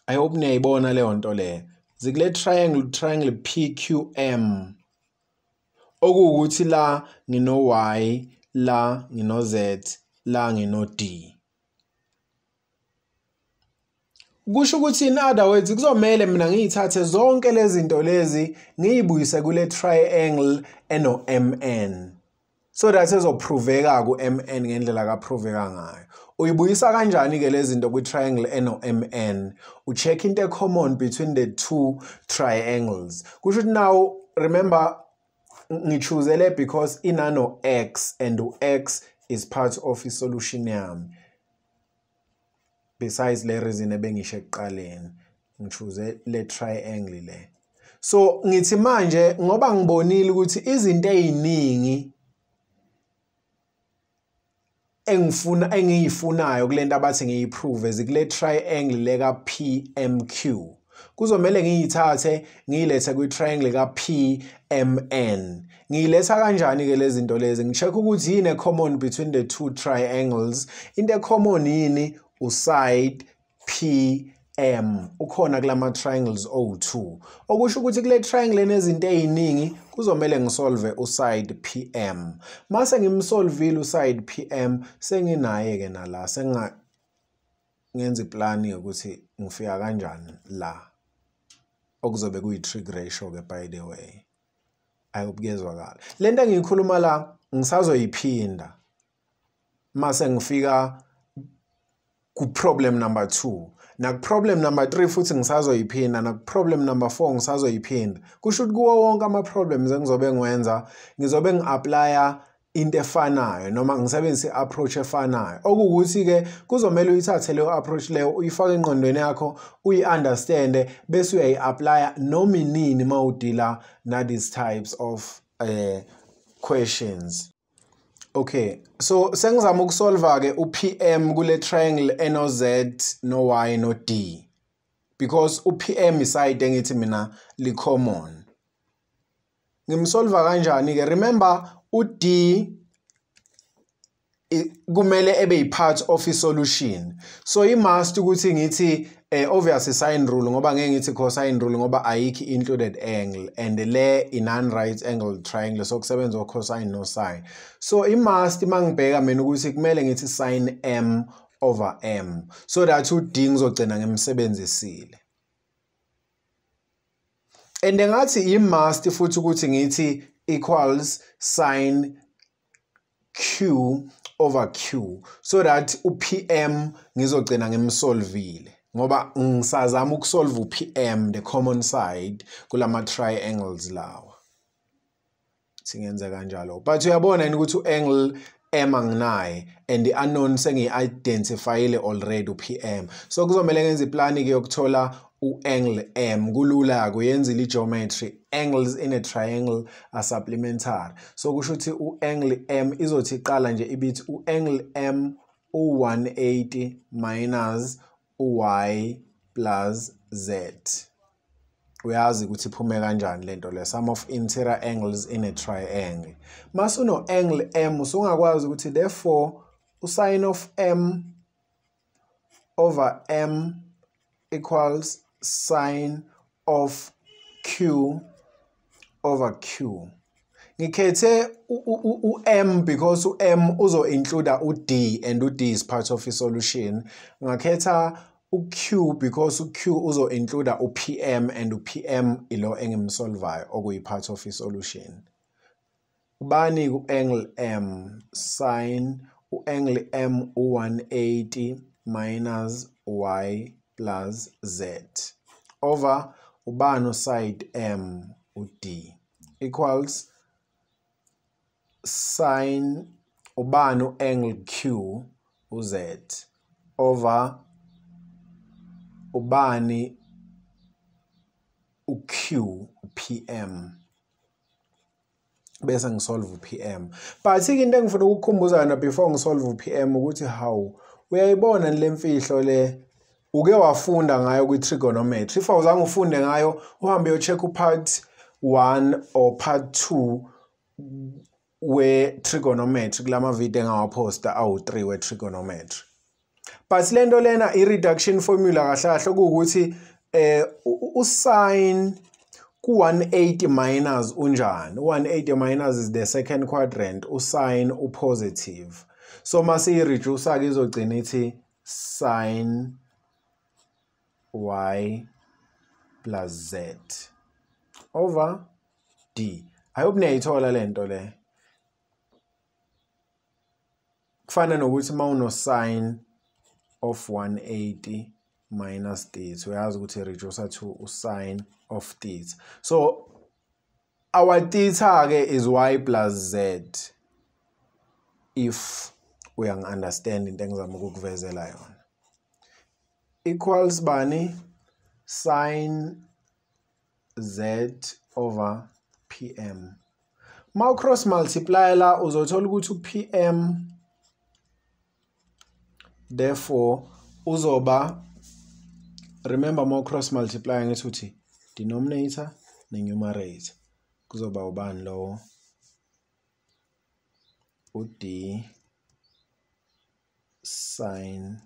I hope niyayibona leyo nto le. Zikule triangle PQM. Okuwukuthi la ngino Y, la ngino Z, la ngino D. Kusho ukuthi in other words kuzomele mina ngiyithathe zonke lezi zinto lezi ngiyibuyise kule triangle eno MN, so that ezoproveka ku MN ngendlela kaproveka ngayo. Uyibuyisa kanjani ke lezi zinto kwi triangle eno MN? Ucheck into common between the two triangles. Kusho ukuthi now remember ngichoose le because inano x and x is part of i solution yami. Besides le reason ebengisho ekuqaleni, ngichoose le triangle le. So ngithi manje ngoba ngibonile ukuthi izinto eziningi engifuna engiyifunayo kulento abathi ngiyiprove zikule triangle le ka PMQ, kuzomele ngiyithathe ngiyilethe kwi triangle ka PMN. Ngiyiletha kanjani ke lezi zinto lezi? Ngicheck ukuthi yini common between the two triangles. Into common yini? Uside PM ukhona kulama triangles O2, okusho ukuthi kule triangle enezinto eziningi kuzomele ngisolve uside PM. Mase ngimsolvile uside PM, senginaye ke nala, sengingenza iplan yokuthi ngifika kanjani la, okuzobe kuyi trig ratio ke by the way. I hope kuyezwakala lento engiyikhuluma la, ngisazoyiphinda mase ngifika ku problem number 2, na ku problem number 3 futhi ngisazoyiphinda, na ku problem number 4 ngisazoyiphinda. Kusho ukuthi kuwo wonke ama problems engizobe ngiwenza ngizobe ngiapplya into efanayo noma ngisebenzise approach efanayo. Okuwukuthi ke kuzomela uyithathe leyo approach leyo uyifake engqondweni yakho, uyi-understande bese uyayi-applya noma inini mawudila na these types of questions. Okay, so sengizama ukusolva ke uPM kule triangle eno Z no Y no D, because uPM iside engithi mina li common. Ngimsolva kanjani ke? Remember uD kumele ebe part of i solution, so i must ukuthi ngithi obviously sine rule, ngoba ngeke ngithi cosine rule ngoba ayikho included angle and le i non right angle triangle, so kusebenza cosine no sine. So i must mangibheka mina ukuthi kumele ngithi sine m over m, so that uD ngizogcina ngimsebenzisile. And ngathi i must futhi ukuthi ngithi equals sine q over q, so that uPM ngizogcina ngimsolvile, ngoba ngisazama ukusolve uPM the common side kulama triangles lawa. Singenza kanjalo, but uyabona yini ukuthi uangle M anginaye and the unknown sengiyi-identifyile already uPM, so kuzomele ngenze iplan ke yokuthola uangle M. Kulula kuyenzile i-geometry, angles in a triangle are supplementary, so kusho ukuthi uangle M izothi iqala nje ibithi uangle M u180 minus y plus z. Uyazi ukuthi iphume kanjani lento le, sum of interior angles in a triangle. Mase uno angle M usungakwazi ukuthi therefore usine of M over M equals sine of Q over Q. Ngikhethe u-M because u-M uzo-include u-D and u-D is part of the solution. Ngakhetha u-Q because u-Q uzo-include u-PM and u-PM ilo engimsolvayo okuyi-part of the solution. Ubani ku-angle M? Sine u-angle M u-180 minus Y plus Z over ubani side M u-D equals sine ubani angle Q u-Z over ubani u-Q PM, bese ngisolve u-PM. But into engifuna ukukukhumbuza yona before ngisolve u-PM ukuthi how uyayibona le mfihlo le uke wafunda ngayo kwi-trigonometry. If awuzange ufunde ngayo, uhambe uyocheck u-part 1 or part 2 we-trigonometry kulama video engawaphosta awu-3 we-trigonometry. But lento lena i-reduction formula kahle kahle kuwukuthi u-sine ku-180 minus unjani? 180 minus is the second quadrant, u-sine u-positive. So mase i-reduce-a ke izogcina ithi sine y plus z over d. I hope niyayithola lento le. Kufana nokuthi mawuno sin of 180 minus theta, uyazi ukuthi reduce to sin of theta. So our theta ke is y plus z, if we understand into engizama ukukuvezela yona. Equals bani? Sin z over pm. Ma cross multiply la uzothola ukuthi pm therefore uzoba, remember more cross multiplying ngithi denominator ne numerator, kuzoba ubani lowo? U-d sin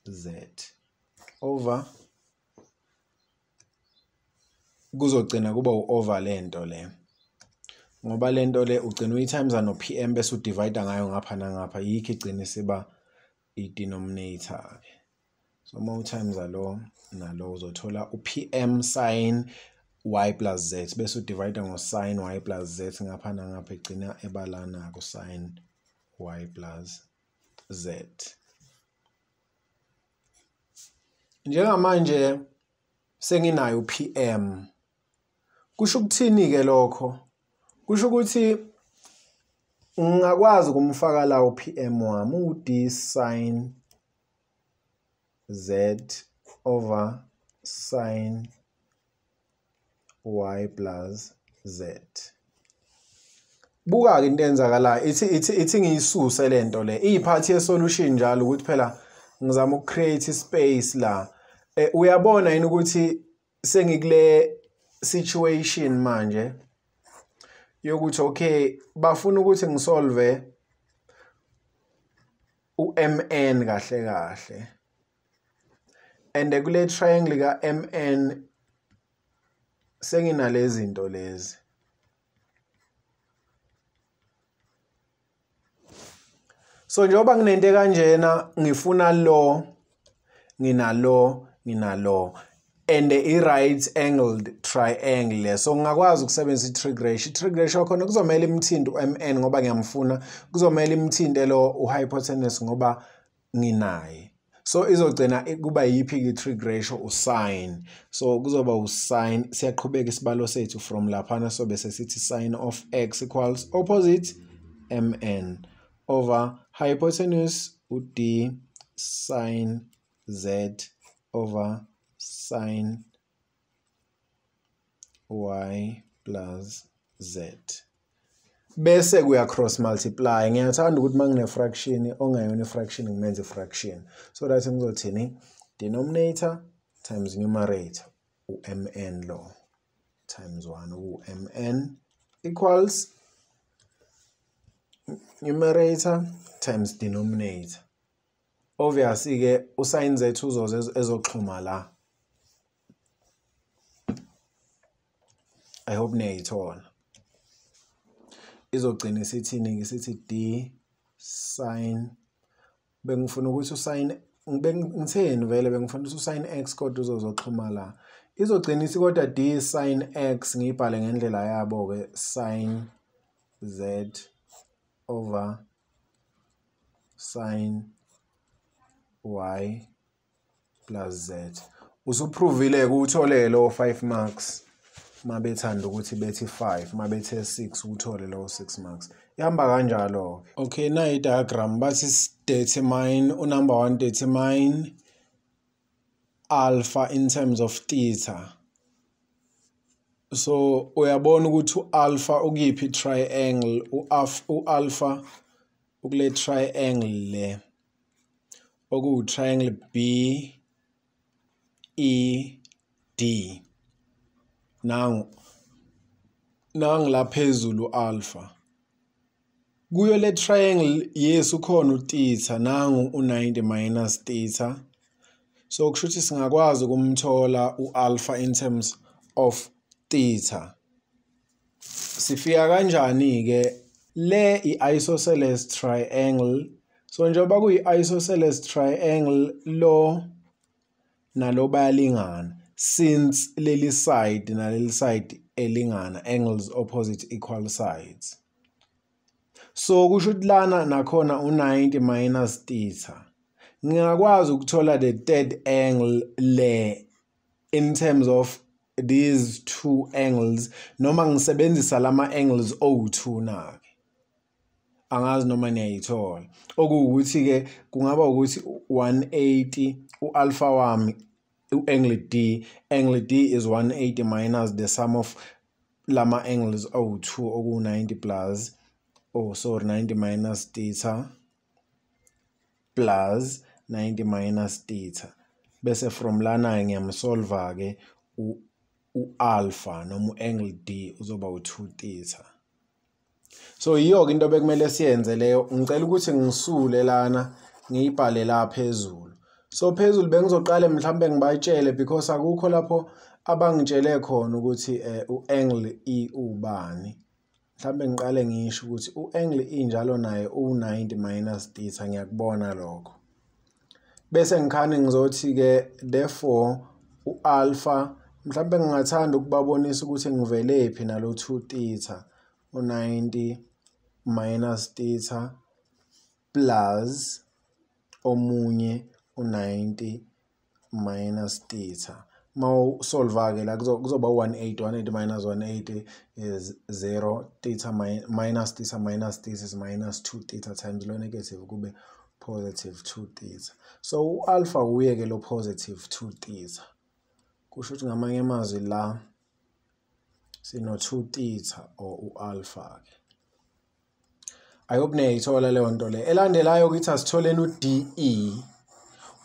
z over, kuzogcina kuba u-over lento le, ngoba lento le ugcina uyi-times no pm bese udivide ngayo ngapha nangapha, yikho igcina isiba i-denominator. So uma u-times lo nalo uzothola u-pm sin y plus z bese udivide ngo sin y plus z ngapha nangapha, igcina ebalana ku sin y plus z. Njengamanje senginayo pm. Kusho ukuthini ke lokho? Kusho ukuthi ngingakwazi ukumfaka la uPM wami u-d sin z over sin y plus z. Buka ke into enzakalayo, ithi ngiyisuse lento le, iyiphathi ye solution njalo ukuthi phela ngizama ukucreate space la. Uyabona yini ukuthi sengikule situation manje yokuthi okay, bafuna ukuthi ngisolve uMN kahle kahle, and kule triangle kaMN senginalezi zinto lezi. So njengoba nginento kanjena, ngifuna lo, nginalo, nginalo, and i-right angled triangle. So ngingakwazi ukusebenzisa i-trig ratio. I-trig ratio khona kuzomela imthinte u-MN ngoba ngiyamfuna, kuzomela imthinte lo u-hypotenuse ngoba nginaye. So izogcina kuba yiphi i-trig ratio? U-sin. So kuzoba u-sin. Siyaqhubeka isibalo sethu from laphana, so bese sithi sin of x equals opposite MN over hypotenuse u-d sin z over sin y plus z. Bese kuya cross multiply. Ngiyathanda ukuthi mangine fraction ongayona fraction ngimenze fraction, so that ngizothini? Denominator times numerator uMN lo times 1 uMN equals numerator times denominator. Obviously ke usin z uzoze ezoxhuma la. I hope niyayithola. Izogcina isithini? Ngisithi d sin, bengifuna ukuthi usin, bengitheni vele, bengifuna ukuthi usin x kodwa uzozoxhuma la. Izogcina isithi kodwa d sin x, ngiyibhale ngendlela yabo ke, sin z over sin y plus z. Usuprovile uthole lo 5 marks. Mabethanda ukuthi bethi 5, mabethe 6 uthole lo 6 marks. Ihamba kanjalo. Okay, na i-diagram bathi determine unumber 1, determine alpha in terms of theta. So uyabona ukuthi u-alpha ukuyiphi triangle, u-alpha ukule triangle le okuwu triangle B E D. Nangu la phezulu alpha. Kuyo le triangle, yes, ukhona utheta, nangu u90 minus theta. So kusho ukuthi singakwazi ukumthola u-alpha in terms of theta. Sifika kanjani ke? Le i-isosceles triangle. So njengoba kuyi-isosceles triangle, lo nalo bayalingana, since leli side naleli side elingana, angles opposite equal sides. So kusho ukuthi lana nakhona u90 minus theta. Ngingakwazi ukuthola the third angle le in terms of these two angles, noma ngisebenzisa lama angles o2 na ke. Angazi noma niyayithola. Okuwukuthi ke kungaba ukuthi 180 ualpha wami, u-angle D, angle D is 180 minus the sum of lama angles o2 oku 90 plus, oh sorry, 90 minus theta plus 90 minus theta. Bese from lana ngiyamsolva ke u-alpha noma u-angle D uzoba u2 theta. So yiyo ke into bekumele siyenze leyo. Ngicela ukuthi ngisule lana ngiyibhale la phezulu. So phezulu bengizoqala mhlambe ngibatshele, because akukho lapho abangitshele khona ukuthi u-angle E ubani. Mhlambe ngiqale ngisho ukuthi u-angle E njalo naye u90 minus theta, ngiyakubona lokho. Bese ngikhane ngizothi ke therefore u-alpha, mhlambe ngingathanda ukubabonisa ukuthi ngivelephi nalo 2 theta, u90 minus theta plus omunye u90 minus theta. Mawusolva ke la kuzoba 180, 180 minus 180 is 0, theta minus theta minus theta is minus 2 theta times lo negative kube positive 2 theta. So u-alpha uye ke lo positive 2 theta. Kusho ukuthi ngamanye amazwi la sino 2 theta or u-alpha ke. I hope niyayithola leyo nto le. Elandelayo ukuthi asitholeni u-DE.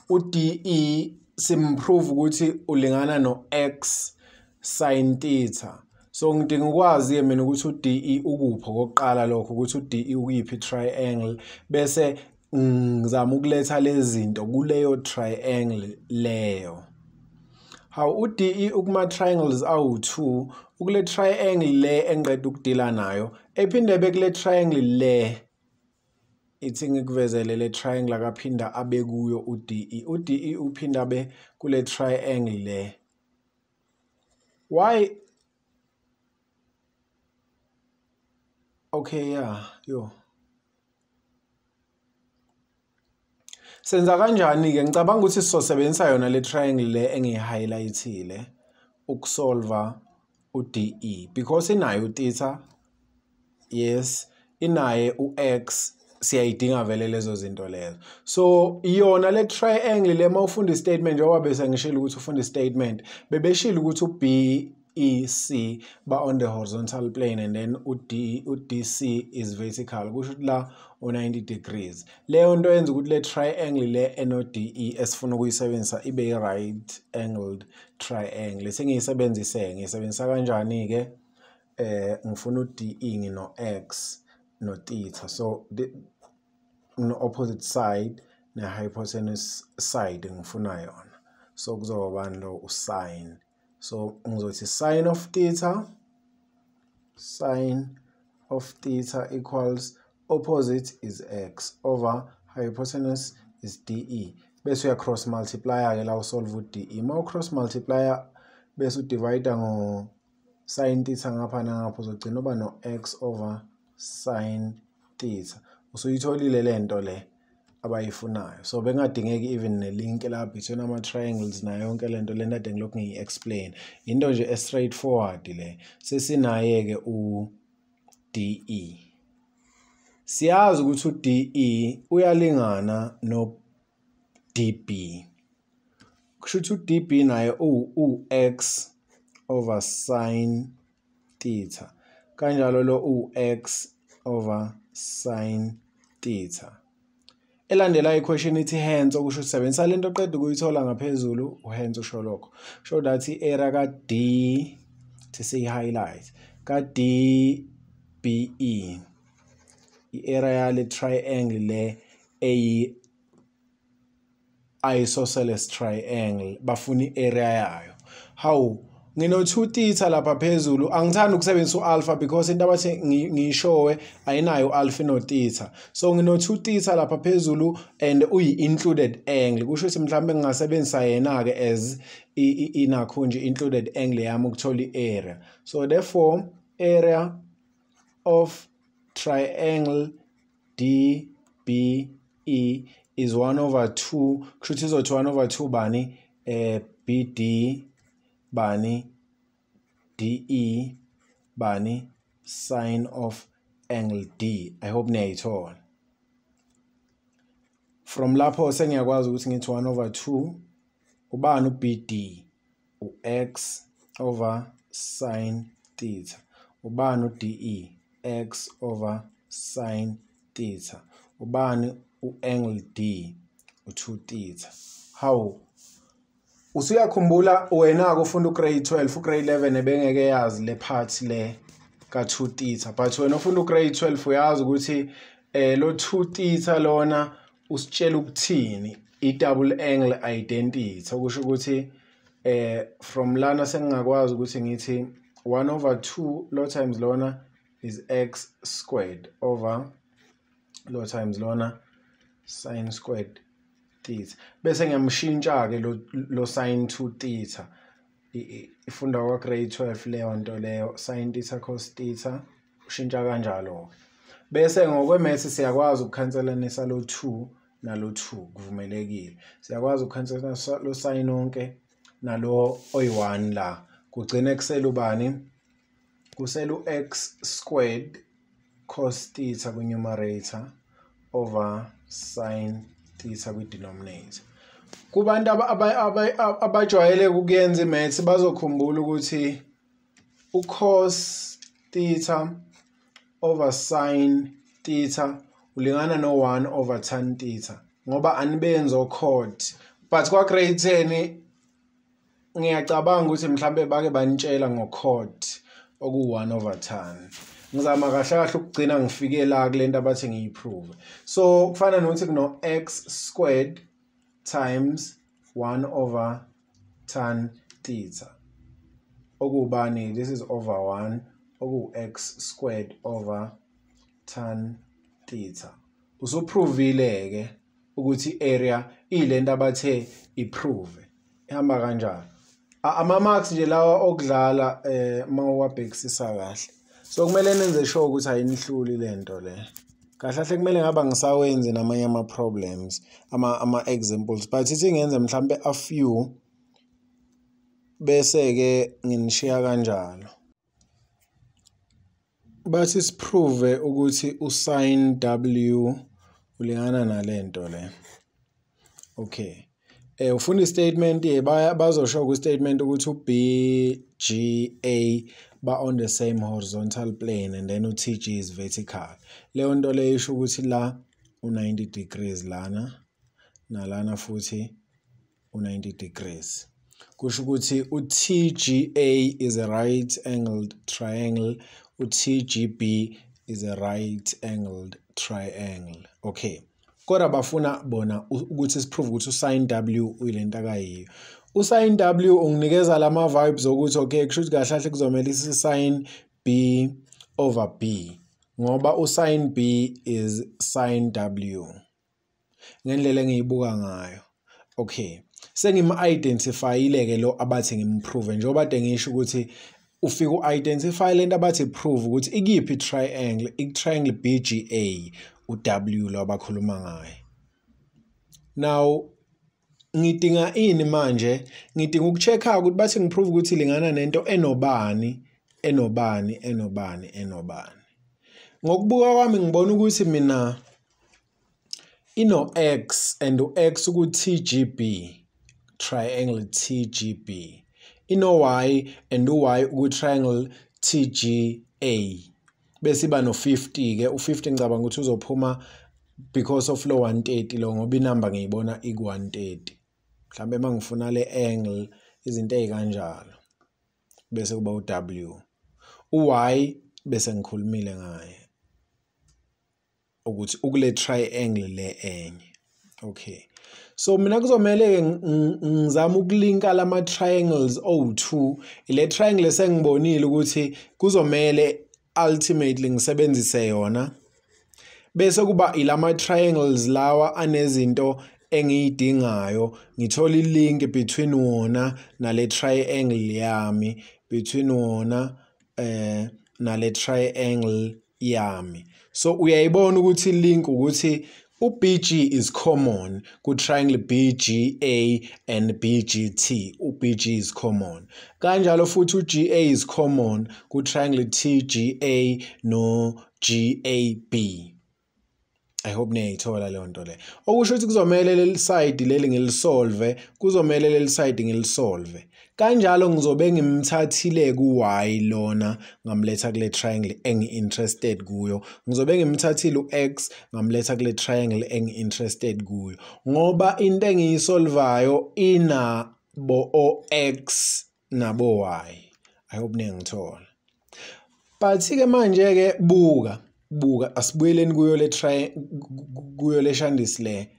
U-DE simprove ukuthi ulingana no-x sin theta. So ngidinga ukwazi mina ukuthi u-DE ukuphi okokuqala lokho, ukuthi u-DE ukuyiphi triangle, bese ngizama ukuletha lezi zinto kuleyo triangle leyo. How u-DE ukuma triangles awu-2, ukule triangle le engiqeda ukudila nayo, ephinde bekule triangle le, ithi ngikuvezele le triangle akaphinda abe kuyo u-DE. U-DE uphinda abe kule triangle le. Why? Okay, yeah, yo. Senza kanjani ke? Ngicabanga ukuthi sizosebenzisa yona le triangle le engiyi-highlightile ukusolva u-DE, because inayo theta, yes, inaye u-x, siyayidinga vele lezo zinto lezo. So iyona le triangle le, mawufunda i-statement, njengoba bese ngishilo ukuthi ufunda i-statement, bebeshilo ukuthi u-BEC ba on the horizontal plane and then u-DC is vertical, kusho ukuthi la u-90 degrees. Leyo nto yenza ukuthi le triangle le eno-DE esifuna ukuyisebenzisa ibe i-right angled triangle. Sengiyisebenzise, ngiyisebenzisa kanjani ke? Ngifuna u-DE ngino-x no theta, so the no opposite side ne hypotenuse side ngifuna yona. So kuzoba bani lo? U-sin. So ngizothi sin of theta, sin of theta equals opposite is x over hypotenuse is DE. Bese uya cross multiplier ke la usolve u-DE. Ma u cross multiplier bese udivide ngo sin theta ngapha nangapha, uzogcina uba no x over sin theta. Usuyitholile lento le abayifunayo. So bengadingeki even ne-link la between ama triangles nayo yonke lento le nto ngilokhu ngiyi-explain. Into nje e straightforward le. Sesinaye ke u-DE. Siyazi ukuthi u-DE uyalingana no-DB. Kusho ukuthi u-DB naye u-x over sin theta. Kanjalo lo u-x over sin theta. Elandela i-question ithi hence, okusho ukuthi sebenzisa lento oqeda ukuyithola ngaphezulu, u-hence usho lokho. Show that i-area ka-D, siyi-highlight, ka-DBE, i-area yale triangle le eyi isosceles triangle, bafuna i-area yayo. How Ngino 2 theta lapha phezulu. Angithandi ukusebenzisa u-alpha because into abathi ngiyishowe ayinayo alpha, ino theta. So ngino 2 theta lapha phezulu and uyi-included angle. Kusho ukuthi mhlawumbe ngingasebenzisa yena-ke as inakho nje included angle yami ukuthola i-area. So therefore area of triangle DBE is 1 over 2. Kusho ukuthi izothi 1 over 2 bani BD bani DE bani sine of angle D. I hope niyayithola. From lapho sengiyakwazi ukuthi ngithi 1 over 2 ubani u-BD, u-x over sine theta, ubani u-DE, x over sine theta, ubani u-angle D, u-2 theta. Hawu, usuyakhumbula wena-ke ufunda u-grade 12, u-grade 11 ebengeke yazi le part le ka-2 theta, but wena ufunda u-grade 12 uyazi ukuthi lo 2 theta lona usitshela ukuthini, i-double angle identity. Okusho ukuthi from lana sengingakwazi ukuthi ngithi 1 over 2 lo times lona is x squared over lo times lona sin squared theta, bese ngiyamshintsha-ke lo sin 2 theta. Ifunda kwa grade 12 leyo nto leyo, sin theta cos theta, ushintsha kanjalo-ke. Bese ngokwe-maths siyakwazi ukukhanselanisa lo 2 nalo 2, kuvumelekile. Siyakwazi ukukhanselanisa lo sin onke nalo oyi-1 la, kugcine kusele ubani? Kusele u-x squared cos theta kwi-numerator over sin theta kwi-denominator. Kubantu abajwayele ukuyenza i-maths bazokhumbula ukuthi u-cos theta over sin theta ulingana no-1 over tan theta, ngoba anibenzi o-cot. But kwa grade 10 ngiyacabanga ukuthi mhlambe bake banitshela ngo-cot oku-1 over tan. Ngizama kahle kahle ukugcina ngifike la kule nto abathi ngiyiprove. So kufana nokuthi kuno x squared times 1 over tan theta okubani, this is over 1 oku-x squared over tan theta. Usuprovile-ke ukuthi area ilento abathe iprove. Ihamba kanjalo. Ama-marks nje lawa okudlala mawuwabhekisisa kahle. So kumele nenze sure ukuthi ayinihluli lento le. Kahle kahle kumele ngaba ngisawenzi namanye ama-problems, ama-examples, but ithi ngenze mhlambe a few bese-ke nginishiya kanjalo. Bathi siprove ukuthi u-sin W ulingana nalento le. Okay. Ufuna i-statement ye bazosho ku-statement ukuthi u-B G A ba on the same horizontal plane and then u-TG is vertical. Leyo nto leyo isho ukuthi la u-90 degrees lana nalana futhi u-90 degrees. Kusho ukuthi u-TGA is a right angled triangle, u-TGB is a right angled triangle. Okay. Kodwa bafuna bona ukuthi siprove ukuthi u-sin W uyilento akayiyo. U-sin W unginikeza lama vibes ukuthi okay, kusho ukuthi kahle kahle kuzomela isi-sin B over B, ngoba u-sin B is sin W ngendlela engiyibuka ngayo. Okay, sengim-identifyile ke lo abathi ngimprove, njengoba kade ngisho ukuthi ufike u-identify lento abathi prove ukuthi ikiphi triangle, i-triangle BGA u-W lo abakhuluma ngayo. Now ngidinga ini manje? Ngidinga ukucheck-a ukuthi bathi ngiprove ukuthi ilingana nento enobani, enobani, enobani, enobani. Ngokubuka kwami ngibona ukuthi mina ino X and u-X ku-TGB, triangle TGB. Ino Y and u-Y ku-triangle TGA. Bese iba no-50 ke, u-50 ngicabanga ukuthi uzophuma because of lo 130 lo, ngoba inamba ngiyibona iku-130. Mhlambe mangifuna le angle, izinto ezikanjalo. Bese kuba u-W. U-Y bese ngikhulumile ngaye ukuthi ukule triangle le enye. Okay. So mina kuzomele ngizame ukulinka lama triangles owu2. Ile triangle esengibonile ukuthi kuzomele ultimately ngisebenzise yona. Bese kuba ilama triangles lawa anezinto engiyidingayo, ngithola ilink between wona nale triangle yami, between wona nale triangle yami. So uyayibona ukuthi link ukuthi uBG is common ku triangle BGA and BGT. uBG is common. Kanjalo futhi uGA is common ku triangle TGA no GAB. I hope niyayithola leyo nto le. Okusho ukuthi kuzomele leli side leli ngilisolve, kuzomele leli side ngilisolve. Kanjalo ngizobe ngimthathile ku-y lona ngamletha kule triangle engi-interested kuyo. Ngizobe ngimthathile u-x ngamletha kule triangle engi-interested kuyo. Ngoba into engiyisolvayo inabo o-x nabo y. I hope niyangithola. But-ke manje-ke buka asibuyeleni kuyo le kuyo le shandisi le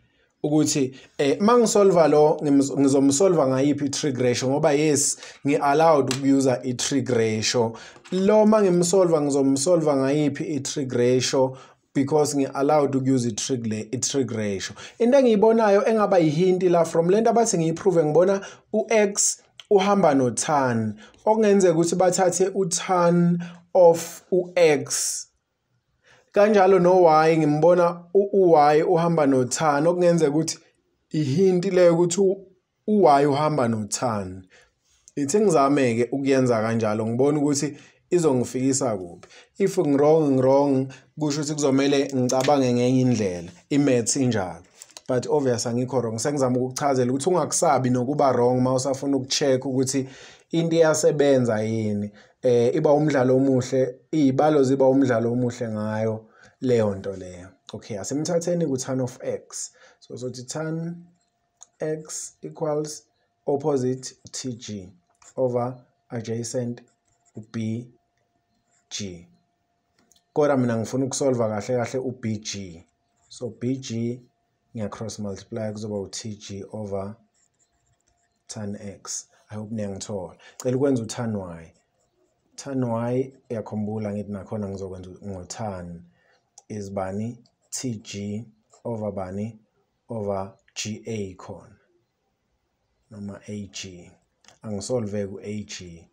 ukuthi mangisolva lo ngizomsolva ngayiphi trig ratio, ngoba yes ngi-allowed ukuyuza i-trig ratio. Lo mangimsolva ngizomsolva ngayiphi i-trig ratio because ngi-allowed ukuyuza i-trig ratio. Into engiyibonayo engaba yihinti la from lento abathi ngiyiprove, ngibona u-x uhamba no-tan, okungenzeka ukuthi bathathe u-tan of u-x. Kanjalo no-y ngimbona u-y uhamba no-tan, okungenzeka ukuthi ihinti leyo ukuthi u-y uhamba no-tan. Ithi ngizame-ke ukuyenza kanjalo ngibone ukuthi izongifikisa kuphi. If ngi-wrong kusho ukuthi kuzomele ngicabange ngenye indlela, i-maths injalo. But obvious angikho wrong, sengizama ukukuchazela ukuthi ungakusabi nokuba wrong uma usafuna ukucheck ukuthi into iyasebenza yini. Iba umdlalo omuhle, izibalo ziba umdlalo omuhle ngayo leyo nto leyo. Okay, asimthatheni ku tan of x. So sothi tan x equals opposite TG over adjacent BG. Kodwa mina ngifuna ukusolva kahle kahle uBG. So BG ngiya cross multiply kuzoba uTG over tan x. I hope niyangithola. Cela ukwenza utan y. Tan y uyakhumbula ngithi nakhona ngizokwenza ngo-tan is bani TG over bani over GA khona noma AG. Angisolve ku-AG.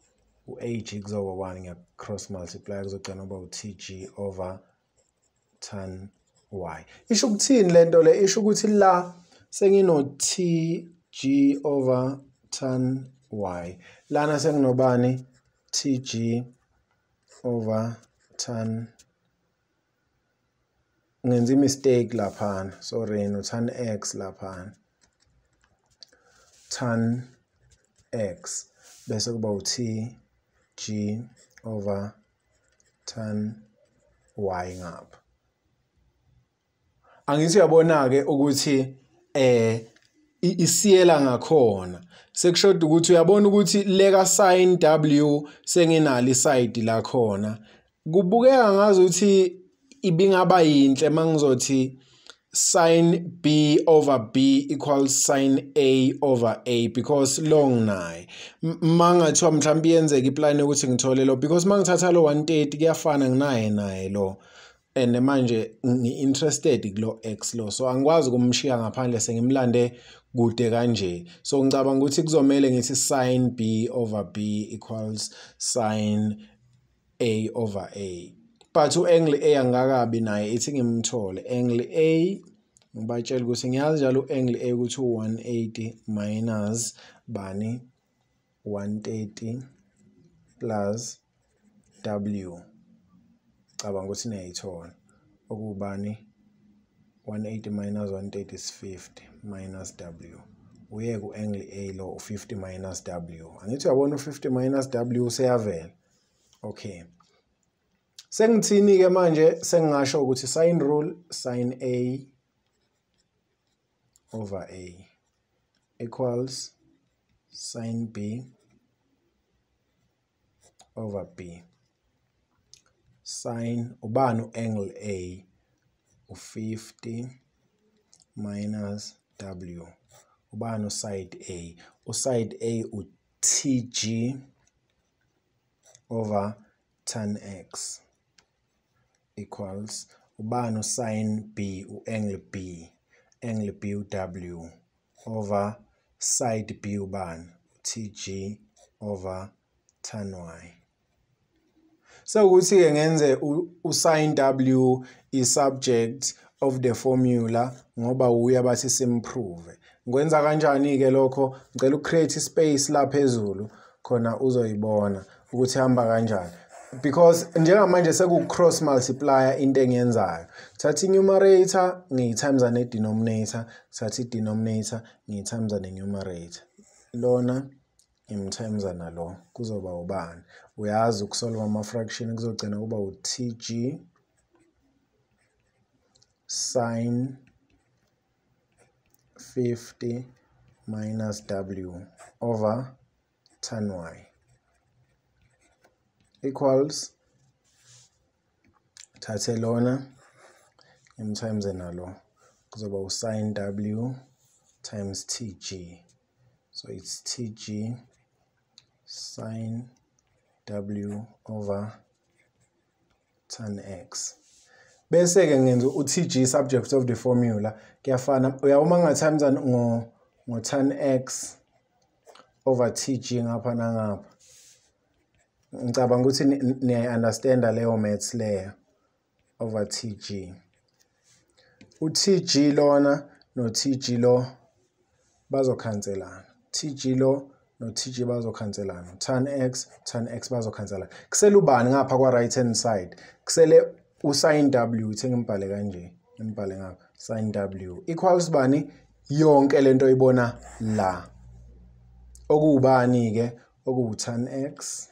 U-AG kuzoba 1, ngiya cross multiply kuzogcina kuba u-TG over tan y. Isho ukuthini lento le? Isho ukuthi la sengino TG over tan y. Lana senginobani TG over tan. Ngenza i-mistake laphana, sorry, no tan x laphana, tan x bese kuba u-TG over tan y ngapha. Angithi uyabona-ke ukuthi isiyela ngakhona. Sekushoda ukuthi uyabona ukuthi leka sin w senginalo iside la khona. Kubukeka ngazuthi ibingaba yinhle mangizothi sin b over b equals sin a over a because long naye. Mangathiwa mhlawumbe iyenzeka iplan yokuthi ngithole lo, because mangithatha lo 130 kuyafana nginaye naye lo, and manje ngi-interested kulo x lo, so angikwazi ukumshiya ngaphandle sengimlande kude kanje. So ngicabanga ukuthi kuzomele ngithi sin b over b equals sin a over a. But u-angle A angakabi naye, ithi ngimthole angle A, ngibatshela ukuthi ngiyazi njalo u-angle A ukuthi u-180 minus bani 130 plus W. Cabanga ukuthi niyayithola okubani 180 minus 130 is 50 minus W. Uye ku-angle A lo u-50 minus W. Angithi uyabona u-50 minus W useyavela. Okay. Sengithini ke manje? Sengingasho ukuthi sin rule sin A over A equals sin B over B. Sin ubani u-angle A u-50 minus W. Ubani uside A? Uside A u-TG over tan X equals ubani usin B, u-angle B, angle B u-W over side B ubani TG over tan Y. So ukuthi-ke ngenze u-sin W i-subject of the formula ngoba uya bathi simprove. Ngikwenza kanjani-ke lokho? Ngicela ucreate space la phezulu khona uzoyibona ukuthi hamba kanjani. Because njengamanje seku-cross multiplier into engiyenzayo. Thatha i-numerator ngiyi-times ne-denominator, thatha i-denominator ngiyi-times ne-numerator. Lona ngim-times nalo kuzoba ubani? Uyazi ukusolve ama-fraction kuzogcina kuba u-TG sin 50 minus W over tan Y equals thathe lona ngim-times nalo kuzoba u-sin W times TG. So it's TG sin W over tan X. Bese ke ngenza u-TG subject of the formula kuyafana uyawuma nga times ngo tan X over TG ngapha nangapha. Ngicabanga ukuthi niyayi-understanda leyo maths leyo over TG. U-TG lona no-TG lo bazokhanselana. TG lo no-TG bazokhanselana. Tan X, tan X bazokhanselana. Kusele ubani ngapha kwa right hand side? Kusele u-sin W, ithe ngimbhale kanje, ngimbhale ngapha, sin W equals bani? Yonke lento oyibona la. Okuwubani ke? Okuwu tan X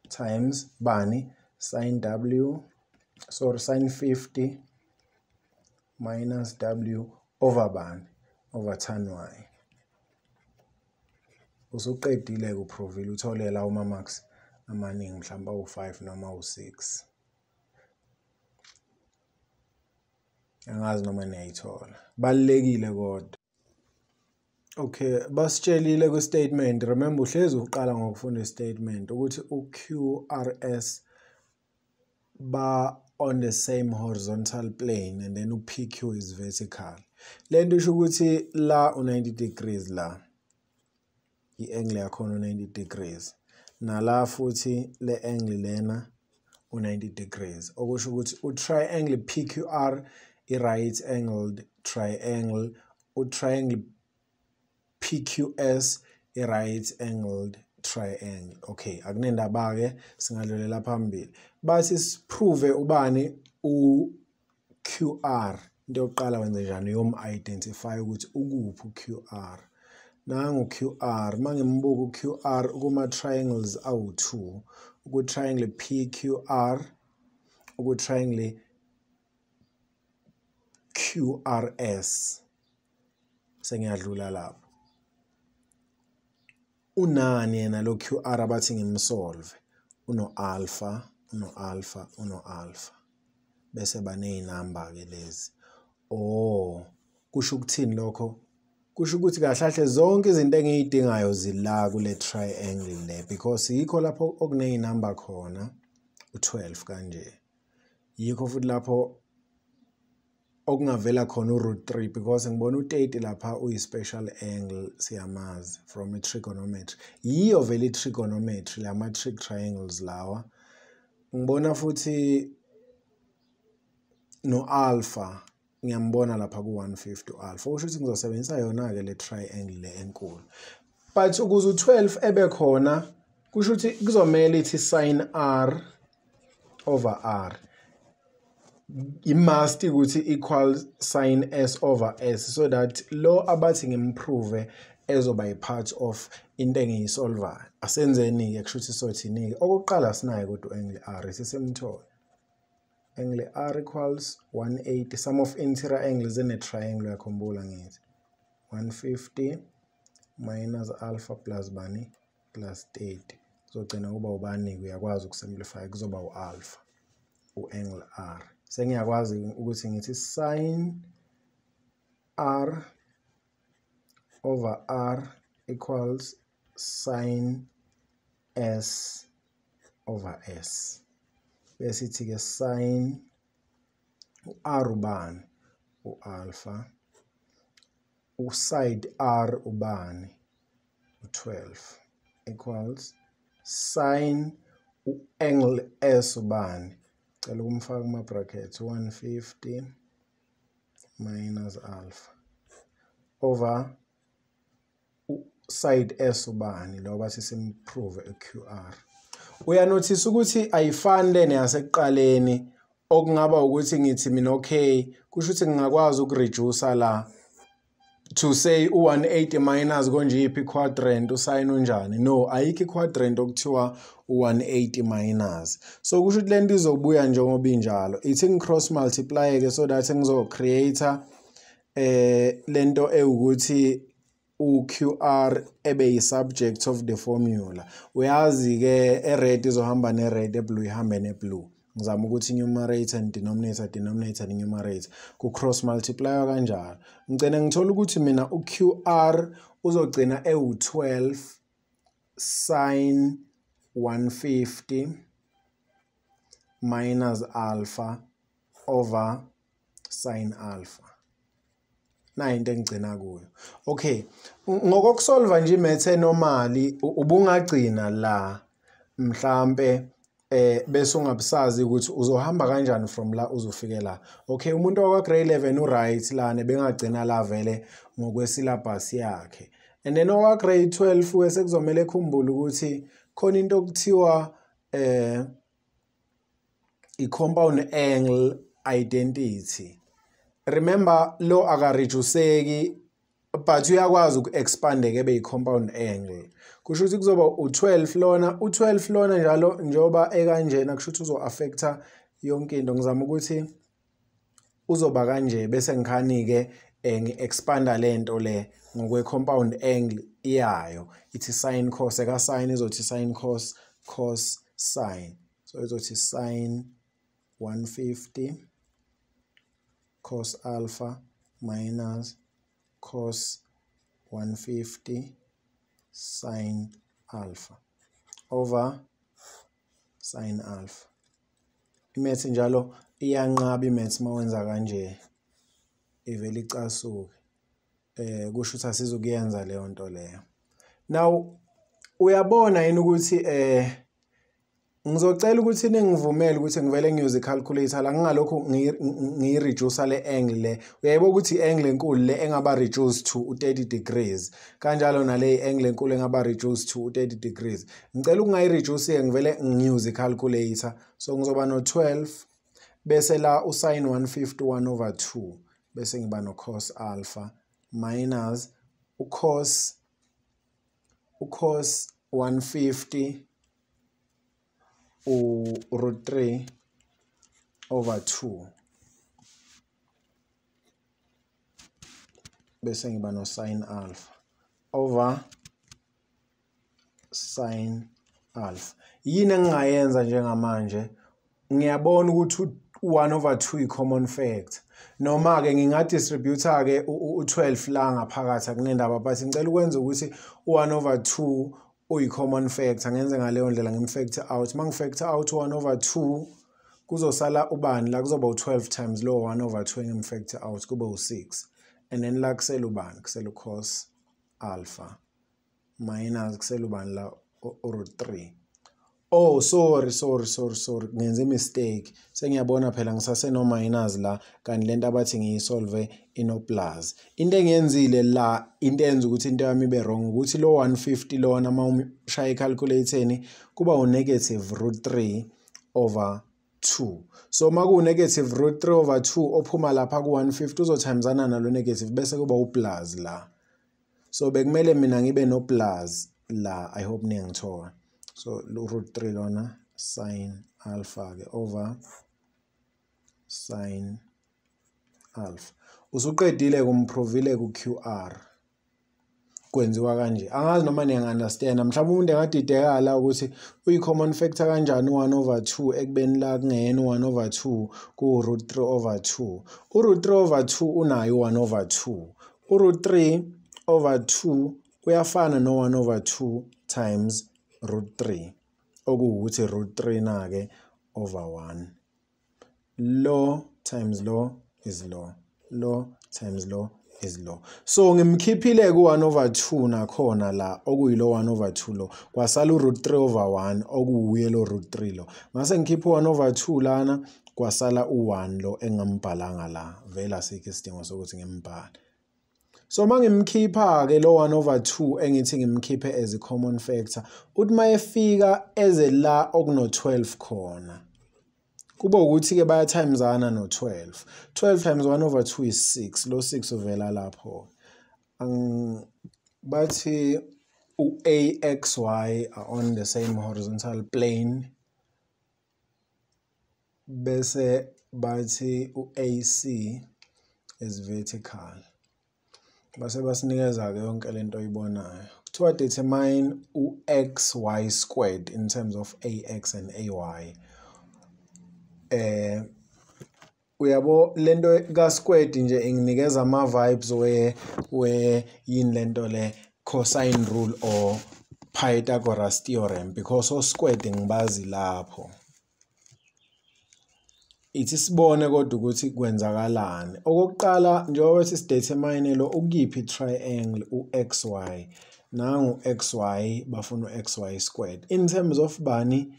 times bani? Sin W, sorry, sin 50 minus W over bani? Over tan Y. Usuqedile kuprovile uthole la uma marks amaningi mhlawumbe awu-5 noma awu-6. Angazi noma niyayithola. Balulekile kodwa. Okay, basitshelile ku-statement. Remember uhlezi uqala ngokufunda i-statement ukuthi u-QRS ba on the same horizontal plane and then u-PQ is vertical. Lento isho ukuthi la u-90 degrees la. I-angle yakhona u-90 degrees. Nala futhi le angle lena u-90 degrees. Okusho ukuthi u-triangle PQR i-right angled triangle, u-triangle PQS i-right angled triangle. Okay, akunendaba ke singadlulela phambili. Bathi siprove ubani u-QR. Into yokuqala wenze njani? Uyom-identify ukuthi ukuphi u-QR. Nangu QR, mangimbuka u-QR kuma triangles awu-2, uku-triangle PQR, uku-triangle QRS. Sengiyadlula lapho. Unani yena lo QR abathi ngimsolve? Uno alpha, uno alpha, uno alpha. Bese baneyinamba ke lezi. Oh, kusho ukuthini lokho? Kusho ukuthi kahle kahle zonke izinto engiyidingayo zila kule triangle le because yikho lapho okuneyinamba khona u12 kanje. Yikho futhi lapho okungavela khona u-root 3 because ngibona u-30 lapha uyi-special angle siyamazi from i-trigonometry. Yiyo vele i-trigonometry lama trig triangles lawa. Ngibona futhi no-alpha ngiyambona lapha ku-150 alpha. Kusho ukuthi ngizosebenzisa yona-ke le triangle le enkulu. But ukuze u-12 ebe khona kusho ukuthi kuzomele ithi sin R over R. It must ukuthi equal sin S over S so that lo abathi ngimprove ezoba i-part of into engiyisolvayo. Asenzeni-ke kusho ukuthi sothini-ke. Okokuqala sinayo kodwa angle R sisemthola. Angle R equals 180, sum of interior angles in a triangle uyakhumbula ngithi 150 minus alpha plus bani plus 30. Kuzogcina kuba ubani-ke, uyakwazi ukusimplify kuzoba u-alpha u-angle R. Sengiyakwazi ukuthi ngithi sin R over R equals sin S over S. Bese ithi ke sin R ubani? U-alpha. U-side R ubani? U-12 equals sin u-angle S ubani? Cela ukumfaka kuma brackets 150 minus alpha over side S ubani lo bathi simprove uQR. Uyanothisa ukuthi ayifani lena yasekuqaleni, okungaba ukuthi ngithi mina okay, kusho ukuthi ngingakwazi ukureduce la to say u180 minus konje iphi quadrant usayini unjani. No, ayikho quadrant okuthiwa u180 minus. So kusho ukuthi lento izobuya njengoba injalo. Ithi ngicross multiply ke so that ngizo create lento ewukuthi uQR ebe yi-subject of the formula. Uyazi ke e-red izohamba ne-red, e-blue ihambe ne-blue. Ngizama ukuthi numerator and denominator, denominator and numerator ku cross multiply kanjalo. Ngicela ngithola ukuthi mina uQR uzogcina ewu12 sin 150 minus alpha over sin alpha. Nayi into engigcina kuyo. Okay, ngokusolva nje imath enormally ubungagcina la mhlambe bese ungabusazi ukuthi uzohamba kanjani from la uzofike la. Okay, umuntu wakwa grade 11 uright lana bengagcina la vele ngokwe syllabus yakhe. And then okwa grade 12 wese kuzomela ekhumbule ukuthi khona into okuthiwa i-compound angle identity. Remember lo akareduceki but uyakwazi uku-expand ke be i-compound angle. Kusho ukuthi kuzoba u12 lona, u12 lona njalo njoba ekanjena kusho ukuthi uzo-affecta yonke into. Ngizama ukuthi uzoba kanje bese ngikhani ke ngi-expanda lento le ngokwe compound angle iyayo. Ithi sin cos eka sin izothi sin cos cos sin. So izothi sin 150 cos alpha minus cos 150 sin alpha over sin alpha. Imath njalo iyanqaba imath mawenza kanje, ivele icasuke. Kusho ukuthi asizukuyenza leyo nto leyo. Now uyabona yini ukuthi ngizocela ukuthi ningivumele ukuthi ngivele ngiyuse calculator la, ngingalokhu ngiyireduce le angle le. Uyayibo ukuthi i-angle enkulu le engaba reduced to 30 degrees, kanjalo nale angle enkulu engaba reduced to 30 degrees. Ngicela ukungayireduce ngivele ngiyuse calculator. So ngizoba no 12 bese la usin 151 over 2 bese ngiba no cos alpha minus ucos 150 root 3 over 2 bese ngiba no sin alpha over sin alpha. Yini engingayenza njengamanje? Ngiyabona ukuthi 1 over 2 i-common factor, noma ke ngingadistribute ke u12 la ngaphakathi akunendaba, but ngicela ukwenza ukuthi u1 over 2 uyi-common factor. Ngenze ngaleyo ndlela ngimfactor out. Uma ngifactor out 1 over 2 kuzosala ubani la? Kuzoba u12 times lo 1 over 2 engimfactor out kube u6, and then la kusela ubani? Kusela cos alpha minus kusela ubani la? Root 3. Oh sorry, ngenze mistake. Sengiyabona phela ngisase no minus la, kanti lento abathi ngiyisolve ino plus. Into engiyenzile la, into enza ukuthi into yami ibe wrong ukuthi lo 150 lona uma ushaya calculator kuba u negative root 3 over 2. So maku negative root 3 over 2 ophuma lapha ku 150 uzotimesana nalo negative bese kuba u plus la. So bekumele mina ngibe no plus la. I hope niyangithola. So root 3 lona sin alpha ke over sin alpha. Usuqedile kumprovile ku QR. Kwenziwa kanje. Angazi noma niyangi-understand. Mhlawumbe umuntu engadideka la ukuthi uyi-common factor kanjani u-1 over 2 ekubeni la kungeyena u-1 over 2 ku-root 3 over 2. U-root 3 over 2 unayo u-1 over 2. U-root 3 over 2 uyafana no-1 over 2 times root 3. Okuwukuthi root 3 na-ke over 1. Lo times lo is lo. Lo times lo is lo. So ngimkhiphile ku-1 over 2 nakhona la okuyilo 1 over 2 lo. Kwasala u-root 3 over 1 okuwuye lo root 3 lo. Ngase ngikhiphe u-1 over 2 lana kwasala u-1 lo engambhalanga la. Vele asikho isidingo sokuthi ngimbhale. So mangimkhipha ke lo 1 over 2 engithi ngimkhiphe as a common factor, uthi mayefika eze la okuno 12 khona. Kuba ukuthi ke baya timesana no 12. 12 times 1 over 2 is 6. Lo 6 uvela lapho. Bathi u-AXY are on the same horizontal plane. Bese bathi u-AC is vertical. Base basinikeza ke yonke lento oyibonayo. Kuthiwa determine u-xy squared in terms of ax and ay. Uyabo lento ka squared nje inginikeza ama vibes we yini lento le cosine rule or Pythagoras theorem, because o squared ngibazi lapho. Ithi sibone kodwa ukuthi kwenzakalani. Okokuqala njengoba sidetermine lo ukuyiphi triangle uxy, nangu xy bafuna uxy squared in terms of bani,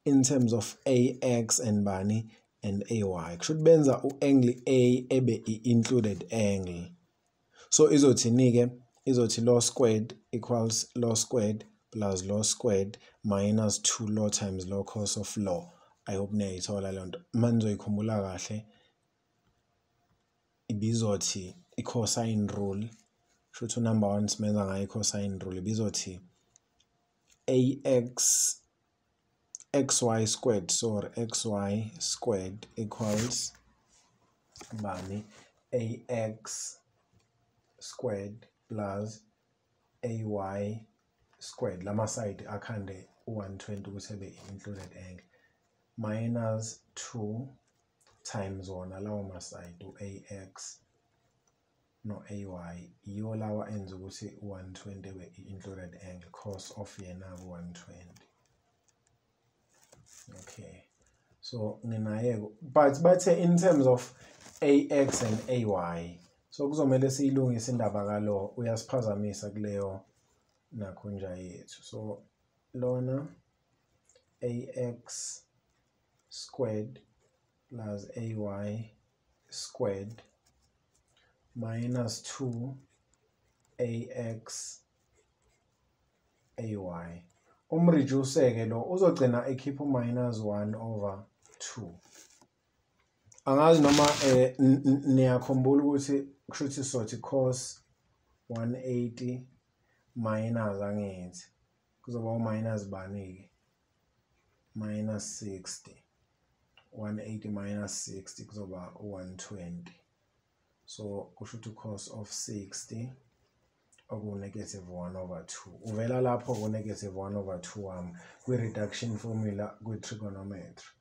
in terms of ax and bani and ay. Kusho ukuthi benza u-angle A ebe i-included angle. So izothini ke? Izothi lo squared equals lo squared plus lo squared minus 2 lo times lo cos of lo. I hope niyayithola leyo nto. Uma nizoyikhumbula kahle ibizothi i-cosine rule, kusho number 1 simenza ngayo i-cosine rule, ibizothi ax xy squared, sorry, xy squared equals bani ax squared plus ay squared, lama side akhande u-120 ukuthi ebe included angle, minus 2 times wona lawo maside u-ax no ay, yiwo lawa enza ukuthi u-120 ebe included angle, cos of yena ku-120. Okay, so nginaye, but bathe in terms of ax and ay, so kuzomele siyilungise indaba kalo, uyasiphazamisa kuleyo nakhunja yethu. So lona ax squared plus ay squared minus 2 ax ay. Umreduce ke lo uzogcina ekhipha minus 1 over 2. Angazi noma niyakhumbula ukuthi kusho ukuthi sothi cos 180 minus angithi kuzoba minus bani ke, minus 60. 180 minus 60 kuzoba 120. So kusho ukuthi cos of 60 oku negative 1 over 2. Uvela lapho ku negative 1 over 2 kwi reduction formula kwi trigonometry.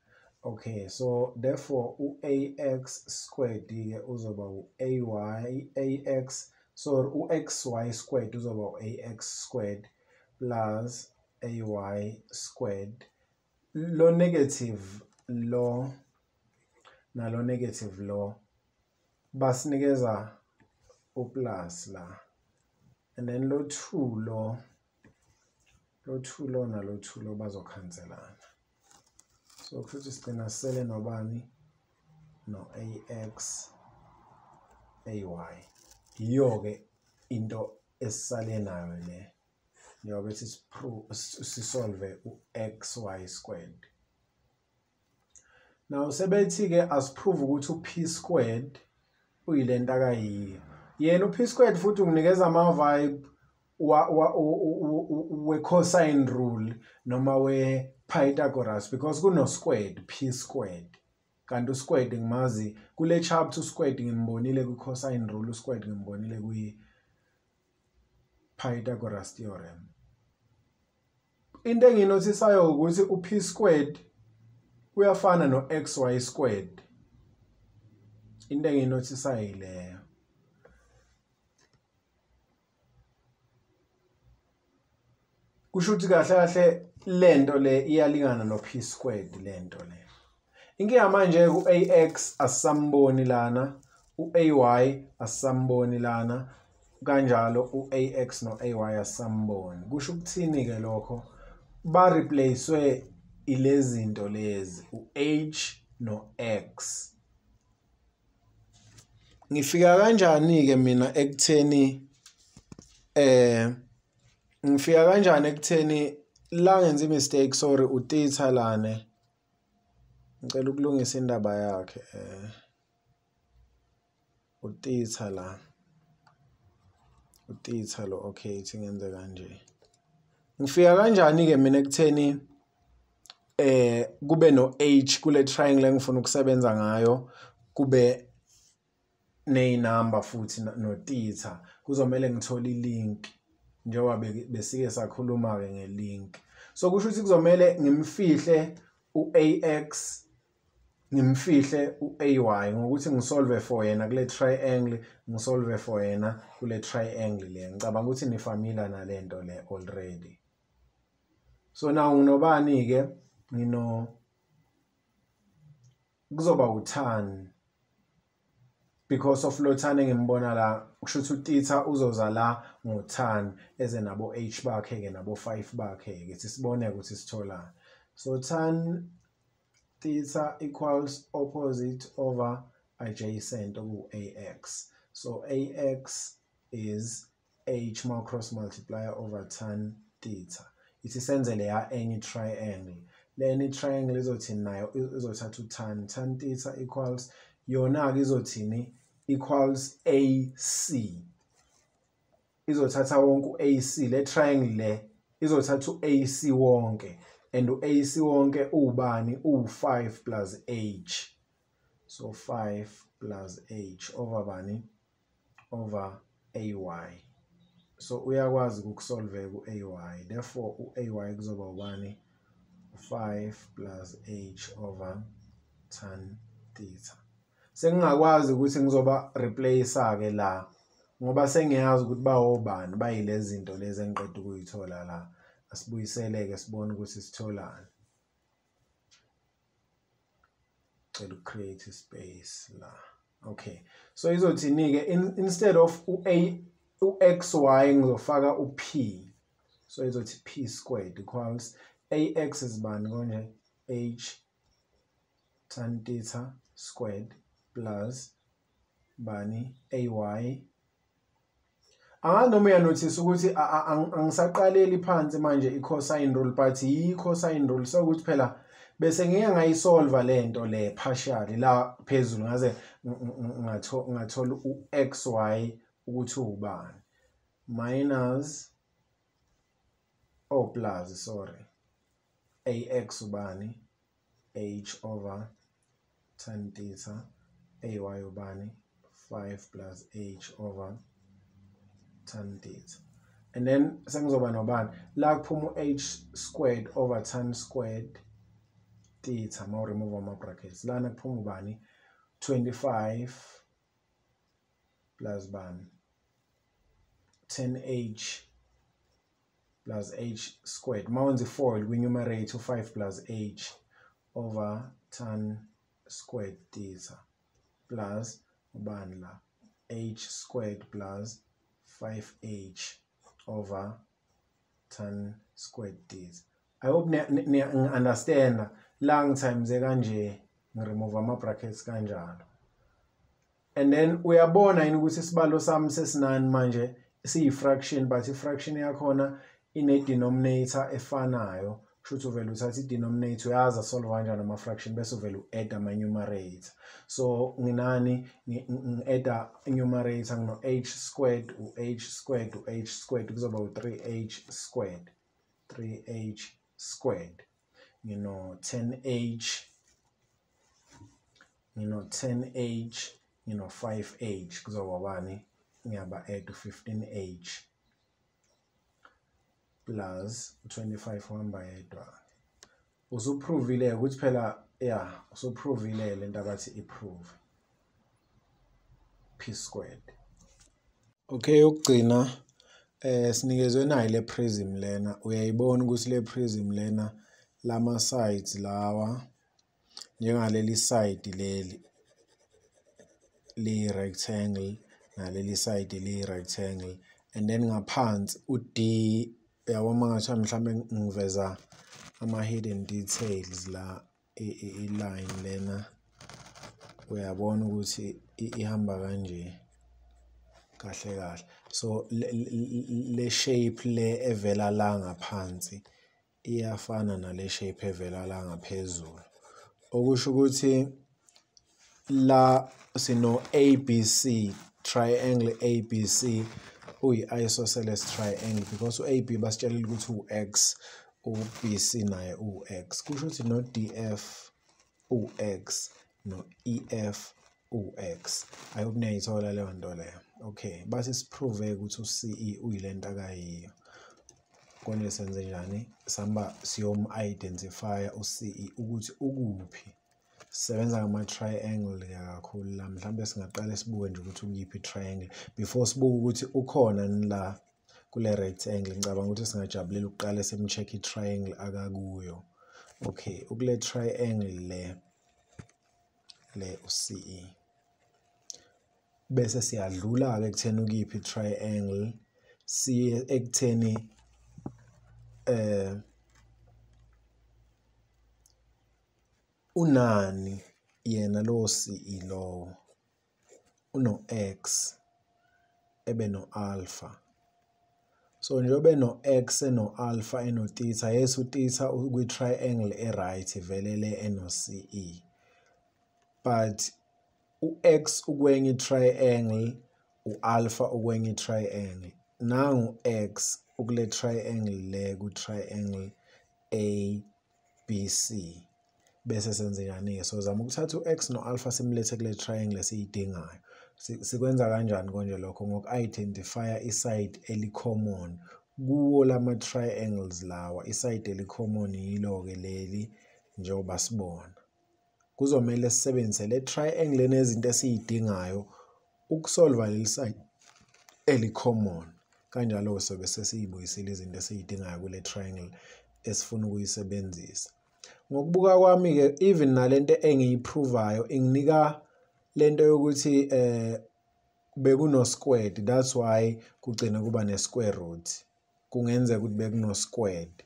Okay, so therefore u-ax squared ke uzoba u-ay ax, so u-xy squared uzoba u-ax squared plus ay squared. Lo negative lo nalo negative lo basinikeza u-plus la, and then lo 2 lo, lo 2 lo nalo 2 lo bazokhanselana. So kusho sigcina sele nobani, no ax ay. Yiyo ke into esisale nayo le njengoba sisolve u-xy squared. Now sebethi ke asiprove ukuthi u-p squared uyilento akayiyo. Yena u-p squared futhi unginikeza ama vibe we cosine rule noma we Pythagoras, because kuno squared, p squared. Kanti u-squared ngimazi kule chapter, u-squared ngimbonile ku cosine rule, u-squared ngimbonile kwi Pythagoras theorem. Into enginothisayo ukuthi u-p squared uyafana no-xy squared. Into enginothisayo ileyo. Kusho ukuthi kahle kahle lento le iyalingana no-p squared lento le. Inkinga manje ku-ax asamboni lana, u-ay asamboni lana, kanjalo u-ax no-ay asamboni. Kusho ukuthini ke lokho? Ba replacewe ilezinto lezi, u-h no-x. Ngifika kanjani ke mina ekutheni ngifika kanjani ekutheni la ngenza i-mistake, sorry, utheta lane. Ngicela ukulungisa indaba yakhe utheta la. Utheta lo, okay, ithi ngenze kanje. Ngifika kanjani ke mina ekutheni kube no h kule triangle engifuna ukusebenza ngayo, kube nezinamba futhi no theta. Kuzomela ngithole ilink njengoba besike sakhuluma ke ngelink. So kusho ukuthi kuzomela ngimfihle u-ax, ngimfihle u-ay ngokuthi ngisolve for yena kule triangle, ngisolve for yena kule triangle le. Ngicabanga ukuthi ni familiar nalento le already. So now nginobani ke? Ngino kuzoba u-tan because of lo tan engimbona la, kusho ukuthi utheta uzoza la ngo-tan eze nabo h bakhe ke nabo 5 bakhe ke, sisibone ukuthi sitholani. So tan theta equals opposite over adjacent oku-ax. So ax is h ma cross multiplier over tan theta. Ithi senze leya enye triangle. Le enye triangle izothini nayo? Izothatha u-tan, tan theta equals yona-ke izothini? Equals AC. Izothatha wonke u-AC, le triangle le izothatha u-AC wonke, and u-AC wonke ubani? U-5 plus h. So 5 plus h over bani? Over ay. So uyakwazi ukusolve ku-ay, therefore u-ay kuzoba ubani? 5 plus h over tan theta. Sengingakwazi ukuthi ngizoba replace ke la ngoba sengiyazi ukuthi bawobani, bayilezi zinto lezi engiqeda ukuyithola la. Asibuyiseleke sibone ukuthi sitholani. Cela ucreate space la. Okay, so izothini ke? Instead of u-a u-xy ngizofaka u-p. So izothi p squared equals ax is bani konje? H tan theta squared plus bani? Ay. Angazi noma uyanothisa ukuthi angisaqaleli phansi manje i-cosine rule, but i-cosine rule sokuthi phela bese ngike ngayisolve lento le partially la phezulu, ngaze ngathola u-xy ukuthi ubani, minus oh plus sorry ax ubani? H over tan theta, ay ubani? 5 plus h over tan theta. And then sengizoba nobani la? Kuphuma u-h squared over tan squared theta ma remove ama brackets. Lana kuphuma ubani? 25 plus bani? 10h plus h squared. Ma wenza i-FOIL kwi-numerator, 5 plus h over tan squared theta plus ubani la? H squared plus 5h over tan squared theta. I hope ni understand la ngitimes kanje, ngiremove ama brackets kanjalo. And then uyabona yini ukuthi isibalo sami sesinani manje? Siyi-fraction, but i-fraction yakhona ine-denominator efanayo. Kusho ukuthi uvele uthatha i-denominator, uyazi asolve kanjani ama-fraction, bese uvele u-add ama-numerator. So nginani? Ngi-add numerator, ngino-h squared, u-h squared, u-h squared, kuzoba u-3h squared, 3h squared. Ngino 10h, ngino 10h, ngino 5h, kuzoba bani? Ngiyaba add 15h. plus 25 uhamba yedwa. Usuprovile ukuthi phela yeah, usuprovile lento abathi iprove p squared. Okay, yokugcina sinikezwe nayo le prism lena. Uyayibona ukuthi le prism lena lama sides lawa njengaleli side leli li rectangle naleli side li rectangle, and then ngaphansi u-D uyabona ngathi mhlambe ngiveza ama hidden details la, i-line lena uyabona ukuthi ihamba kanje kahle kahle. So le shape le evela la ngaphansi iyafana nale shape evela la ngaphezulu, okusho ukuthi la sino ABC triangle ABC uyi-isosceles triangle because u-AB basitshelile ukuthi u-X, u-BC naye u-X, kusho ukuthi no-DF u-X no-EF u-X. I hope niyayithola leyo nto leyo. Okay, base siprove ukuthi u-CE uyilento akayiyo. Konje senze njani? Samba siyom-identify u-CE ukuthi ukuphi. Sisebenza ngama-triangle kakhulu la, mhlawumbe singaqale sibuke nje ukuthi ukuyiphi i-triangle before sibuke ukuthi ukhona la kule rectangle. Ngicabanga ukuthi singajabulela ukuqale sim-check i-triangle akakuyo. Okay, ukule triangle le u-CE, bese siyadlula-ke ekutheni ukuyiphi i-triangle, siye ekutheni unani yena lo CE lowo, uno-X ebe no-alpha. So njengoba eno-X eno-alpha eno-theta, yes u-theta ukwi-triangle e-right vele le eno-CE, but u-X ukwenye i-triangle, u-alpha ukwenye i-triangle. Nangu X ukule triangle le ku-triangle ABC. Bese senze njani-ke? So zama ukuthatha u-X no-alpha simlethe kule triangle esiyidingayo. Sikwenza kanjani konje lokho? Ngoku-identify iside eli-common kuwo lama triangles lawa. Iside eli-common yilo-ke leli njengoba sibona. Kuzomele sisebenzise le triangle enezinto esiyidingayo ukusolva leli side eli-common. Kanjalo-ke sobe sesiyibuyisile izinto esiyidingayo kule triangle esifuna ukuyisebenzisa. Ngokubuka kwami-ke even nalento engiyiprovayo inginika lento yokuthi bekuno squared, that's why kugcina kuba ne-square root. Kungenzeka ukuthi bekuno squared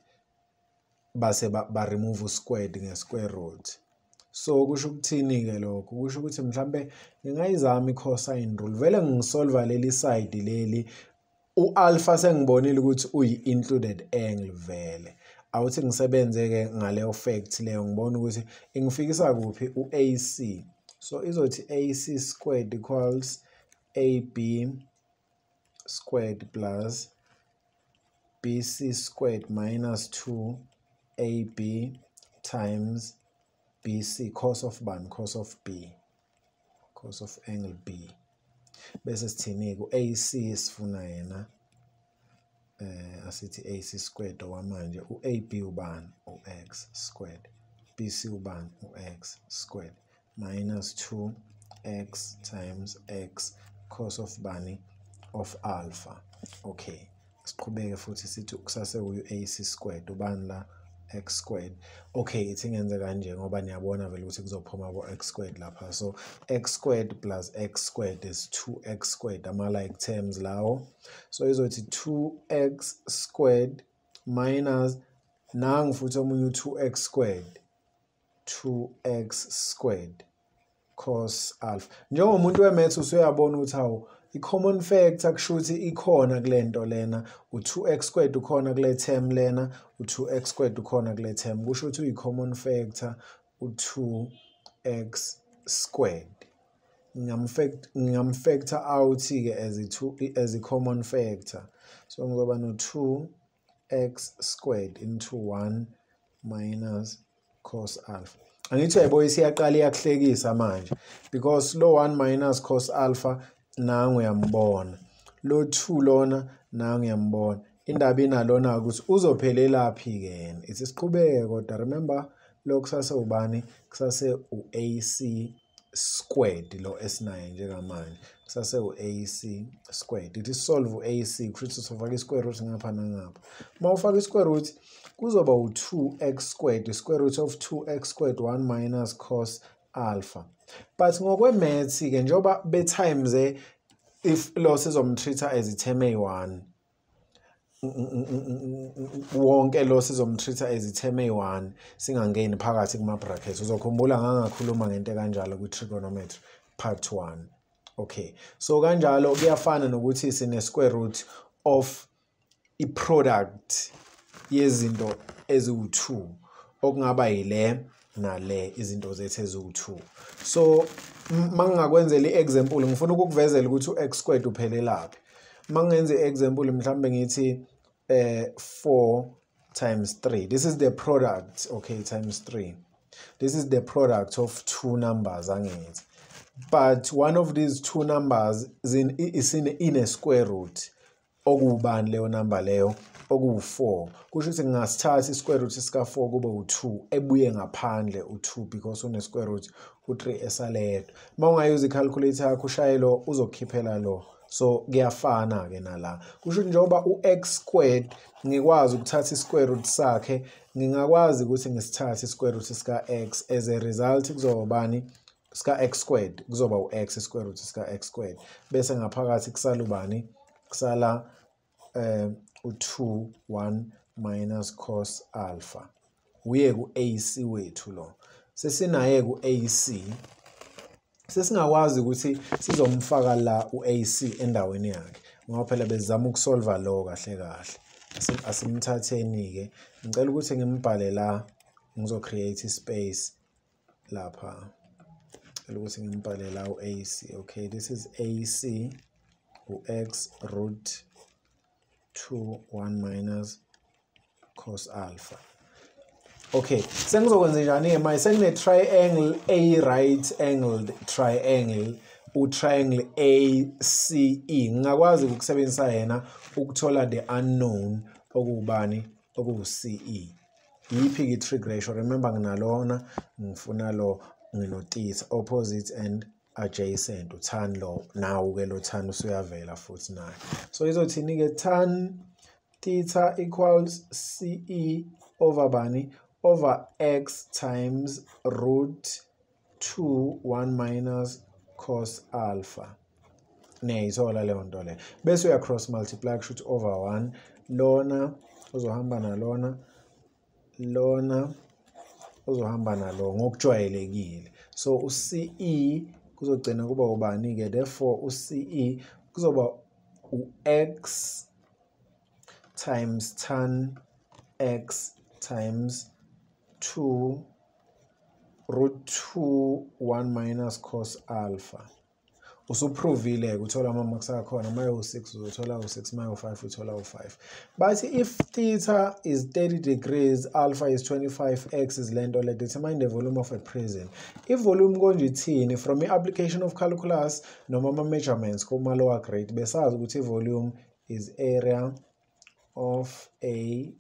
base ba remove squared nge-square root. So kusho ukuthini-ke lokho? Kusho ukuthi mhlambe ngingayizama i-cosine rule, vele ngisolva leli side leli. U-alpha sengibonile ukuthi uyi-included angle vele. Awuthi ngisebenze-ke ngaleyo fact leyo, ngibona ukuthi ingifikisa kuphi u-AC. So izothi AC squared equals AB squared plus BC squared minus 2AB times BC cos of bani? Cos of B, cos of angle B. Bese sithini-ke? U-AC sifuna yena, asithi AC squared okwamanje. U-AB ubani? U-X squared. BC ubani? U-X squared minus 2x times x cos of bani? Of alpha. Okay, siqhubeke futhi sithi kusase uyu-AC squared ubani la? X squared. Okay, ithi ngenze kanje ngoba niyabona vele ukuthi kuzophuma bo x squared lapha. So x squared plus x squared is 2x squared, ama like terms lawo. So izothi 2x squared minus nangu futhi omunye u2x squared, 2x squared cos alpha. Njengomuntu we-maths usuyabona ukuthi hawu i-common factor kusho ukuthi ikhona kule nto lena, u-2x squared ukhona kule term lena, u-2x squared ukhona kule term, kusho ukuthi uyi-common factor u-2x squared. Ngingamfactor out-ke as a common factor. So ngizoba no-2x squared into 1 minus cos alpha. Angithi uyayibo isiyaqala iyakuhlekisa manje because lo 1 minus cos alpha nangu uyambona, lo 2 lona nangu uyambona. Indaba inalona ukuthi uzophelelaphi ke yena. Ithi siqhubeke kodwa remember lo kusase ubani? Kusase u-AC squared lo esinaye njengamanje. Kusase u-AC squared. Ithi solve u-AC kusho ukuthi sofaka i-square root ngapha nangapha. Uma ufaka i-square root kuzoba u-2x squared, square root of 2x squared 1 minus cos alpha. But ngokwe-maths ke njengoba be-times if lo sizomtreat-a as i-term eyi-1, wonke lo sizomtreat-a as i-term eyi-1 singangeni phakathi kuma-brackets. Uzokhumbula ngangakhuluma ngento kanjalo kwi-trigonometry part 1. Okay, so kanjalo kuyafana nokuthi sine square root of i-product yezinto eziwu-2 okungaba yile nale, izinto zethu eziwu-2. So mangingakwenzela i-example, ngifuna ukukuvezela ukuthi u-x squared uphelelaphi. Mangingenza i-example mhlambe ngithi 4 times 3. This is the product, okay, times 3. This is the product of two numbers, angithi. But one of these two numbers is in a square root. Okuwubani leyo number leyo? Okuwu-4. Kusho ukuthi ngingasithatha i-square root sika-4 kube u-2, ebuye ngaphandle u-2 because une-square root u-3 esaleyedwa. Uma ungayuza i-calculator yakho ushaye lo, uzokukhiphela lo. So kuyafana ke nala. Kusho ukuthi njengoba u-x squared ngikwazi ukuthatha i-square root sakhe, ngingakwazi ukuthi ngisithathe i-square root sika-x. As a result kuzoba bani? Sika x squared kuzoba u-x square root sika x squared, bese ngaphakathi kusala ubani? Kusala u-2 1 minus cos alpha. Uye ku-AC wethu lo. Sesinaye ku-AC, sesingakwazi ukuthi sizomfaka la u-AC endaweni yakhe ngoba phela bezama ukusolva lo kahle kahle. Asimthatheni ke, ngicela ukuthi ngimbhale la, ngizo-create i-space lapha. Ngicela ukuthi ngimbhale la u-AC. Okay, this is AC u-x root 2 1 minus cos alpha. Okay, sengizokwenza njani-ke manje? Sengine-triangle a right angled triangle, u-triangle ACE. Ngingakwazi ukusebenzisa yena ukuthola the unknown okuwubani? Okuwu-CE. Yiphi-ke i-trig ratio? Remember nginalona, ngifuna lo, ngino-theta, opposite and adjacent, u-tan lo. Nawu-ke lo tan usuyavela futhi naye. So izothini-ke? Tan theta equals CE over bani? Over x times root 2 1 minus cos alpha. Niyayithola leyo nto leyo. Bese uya cross multiply, kusho ukuthi over 1 lona uzohamba nalona, lona uzohamba nalo ngokujwayelekile. So u-CE kuzogcina kuba ubani-ke? Therefore u-CE kuzoba u-x times tan x times 2 root 2 1 minus cos alpha. Usuprovile-ke, uthola ama-marks akhona. Uma ewu-6 uzothola u-6, uma ewu-5 uthola u-5. Bathi if theta is 30 degrees, alpha is 25, x is lento le, determine the volume of a prism. I-volume konje ithini? From i-application of calculus noma ama-measurements kuma-lower grade, besazi ukuthi i-volume is area of a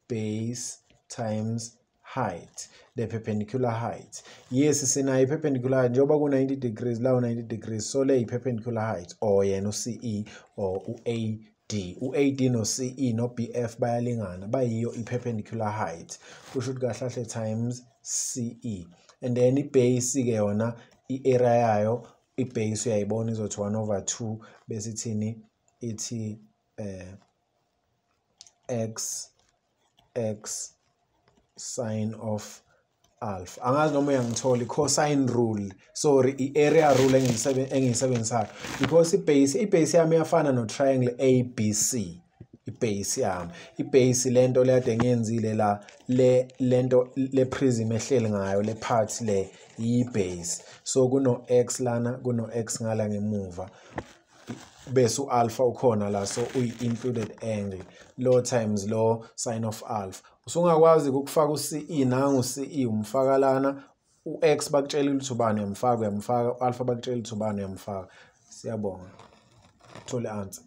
base times height, the perpendicular height. Yes, sinayo i-perpendicular height njengoba ku-90 degrees la, u-90 degrees, so le i-perpendicular height or yena u-CE or u-AD. U-AD no-CE no-BF bayalingana, bayiyo i-perpendicular height. Kusho ukuthi kahle kahle times CE. And then i-base-ke yona, i-area yayo i-base uyayibona izothi 1 over 2, bese ithini? Ithi x x sine of alpha. Angazi noma uyangithola i-cosine rule, sorry, i-area rule engiyisebenzisayo, because i-base yami iyafana no-triangle ABC. I-base yami, i-base lento le kade ngiyenzile la, le lento le prism ehleli ngayo, le part le iyi-base. So kuno x lana, kuno x ngala ngemuva, bese u-alpha ukhona la, so uyi-included angle lo times lo sine of alpha. Usungakwazi ukufaka u-CE, nangu u-CE umfaka lana, u-x bakutshela ukuthi ubani, uyamfaka, uyamfaka u-alpha, bakutshela ukuthi ubani, uyamfaka. Siyabonga, thole answer.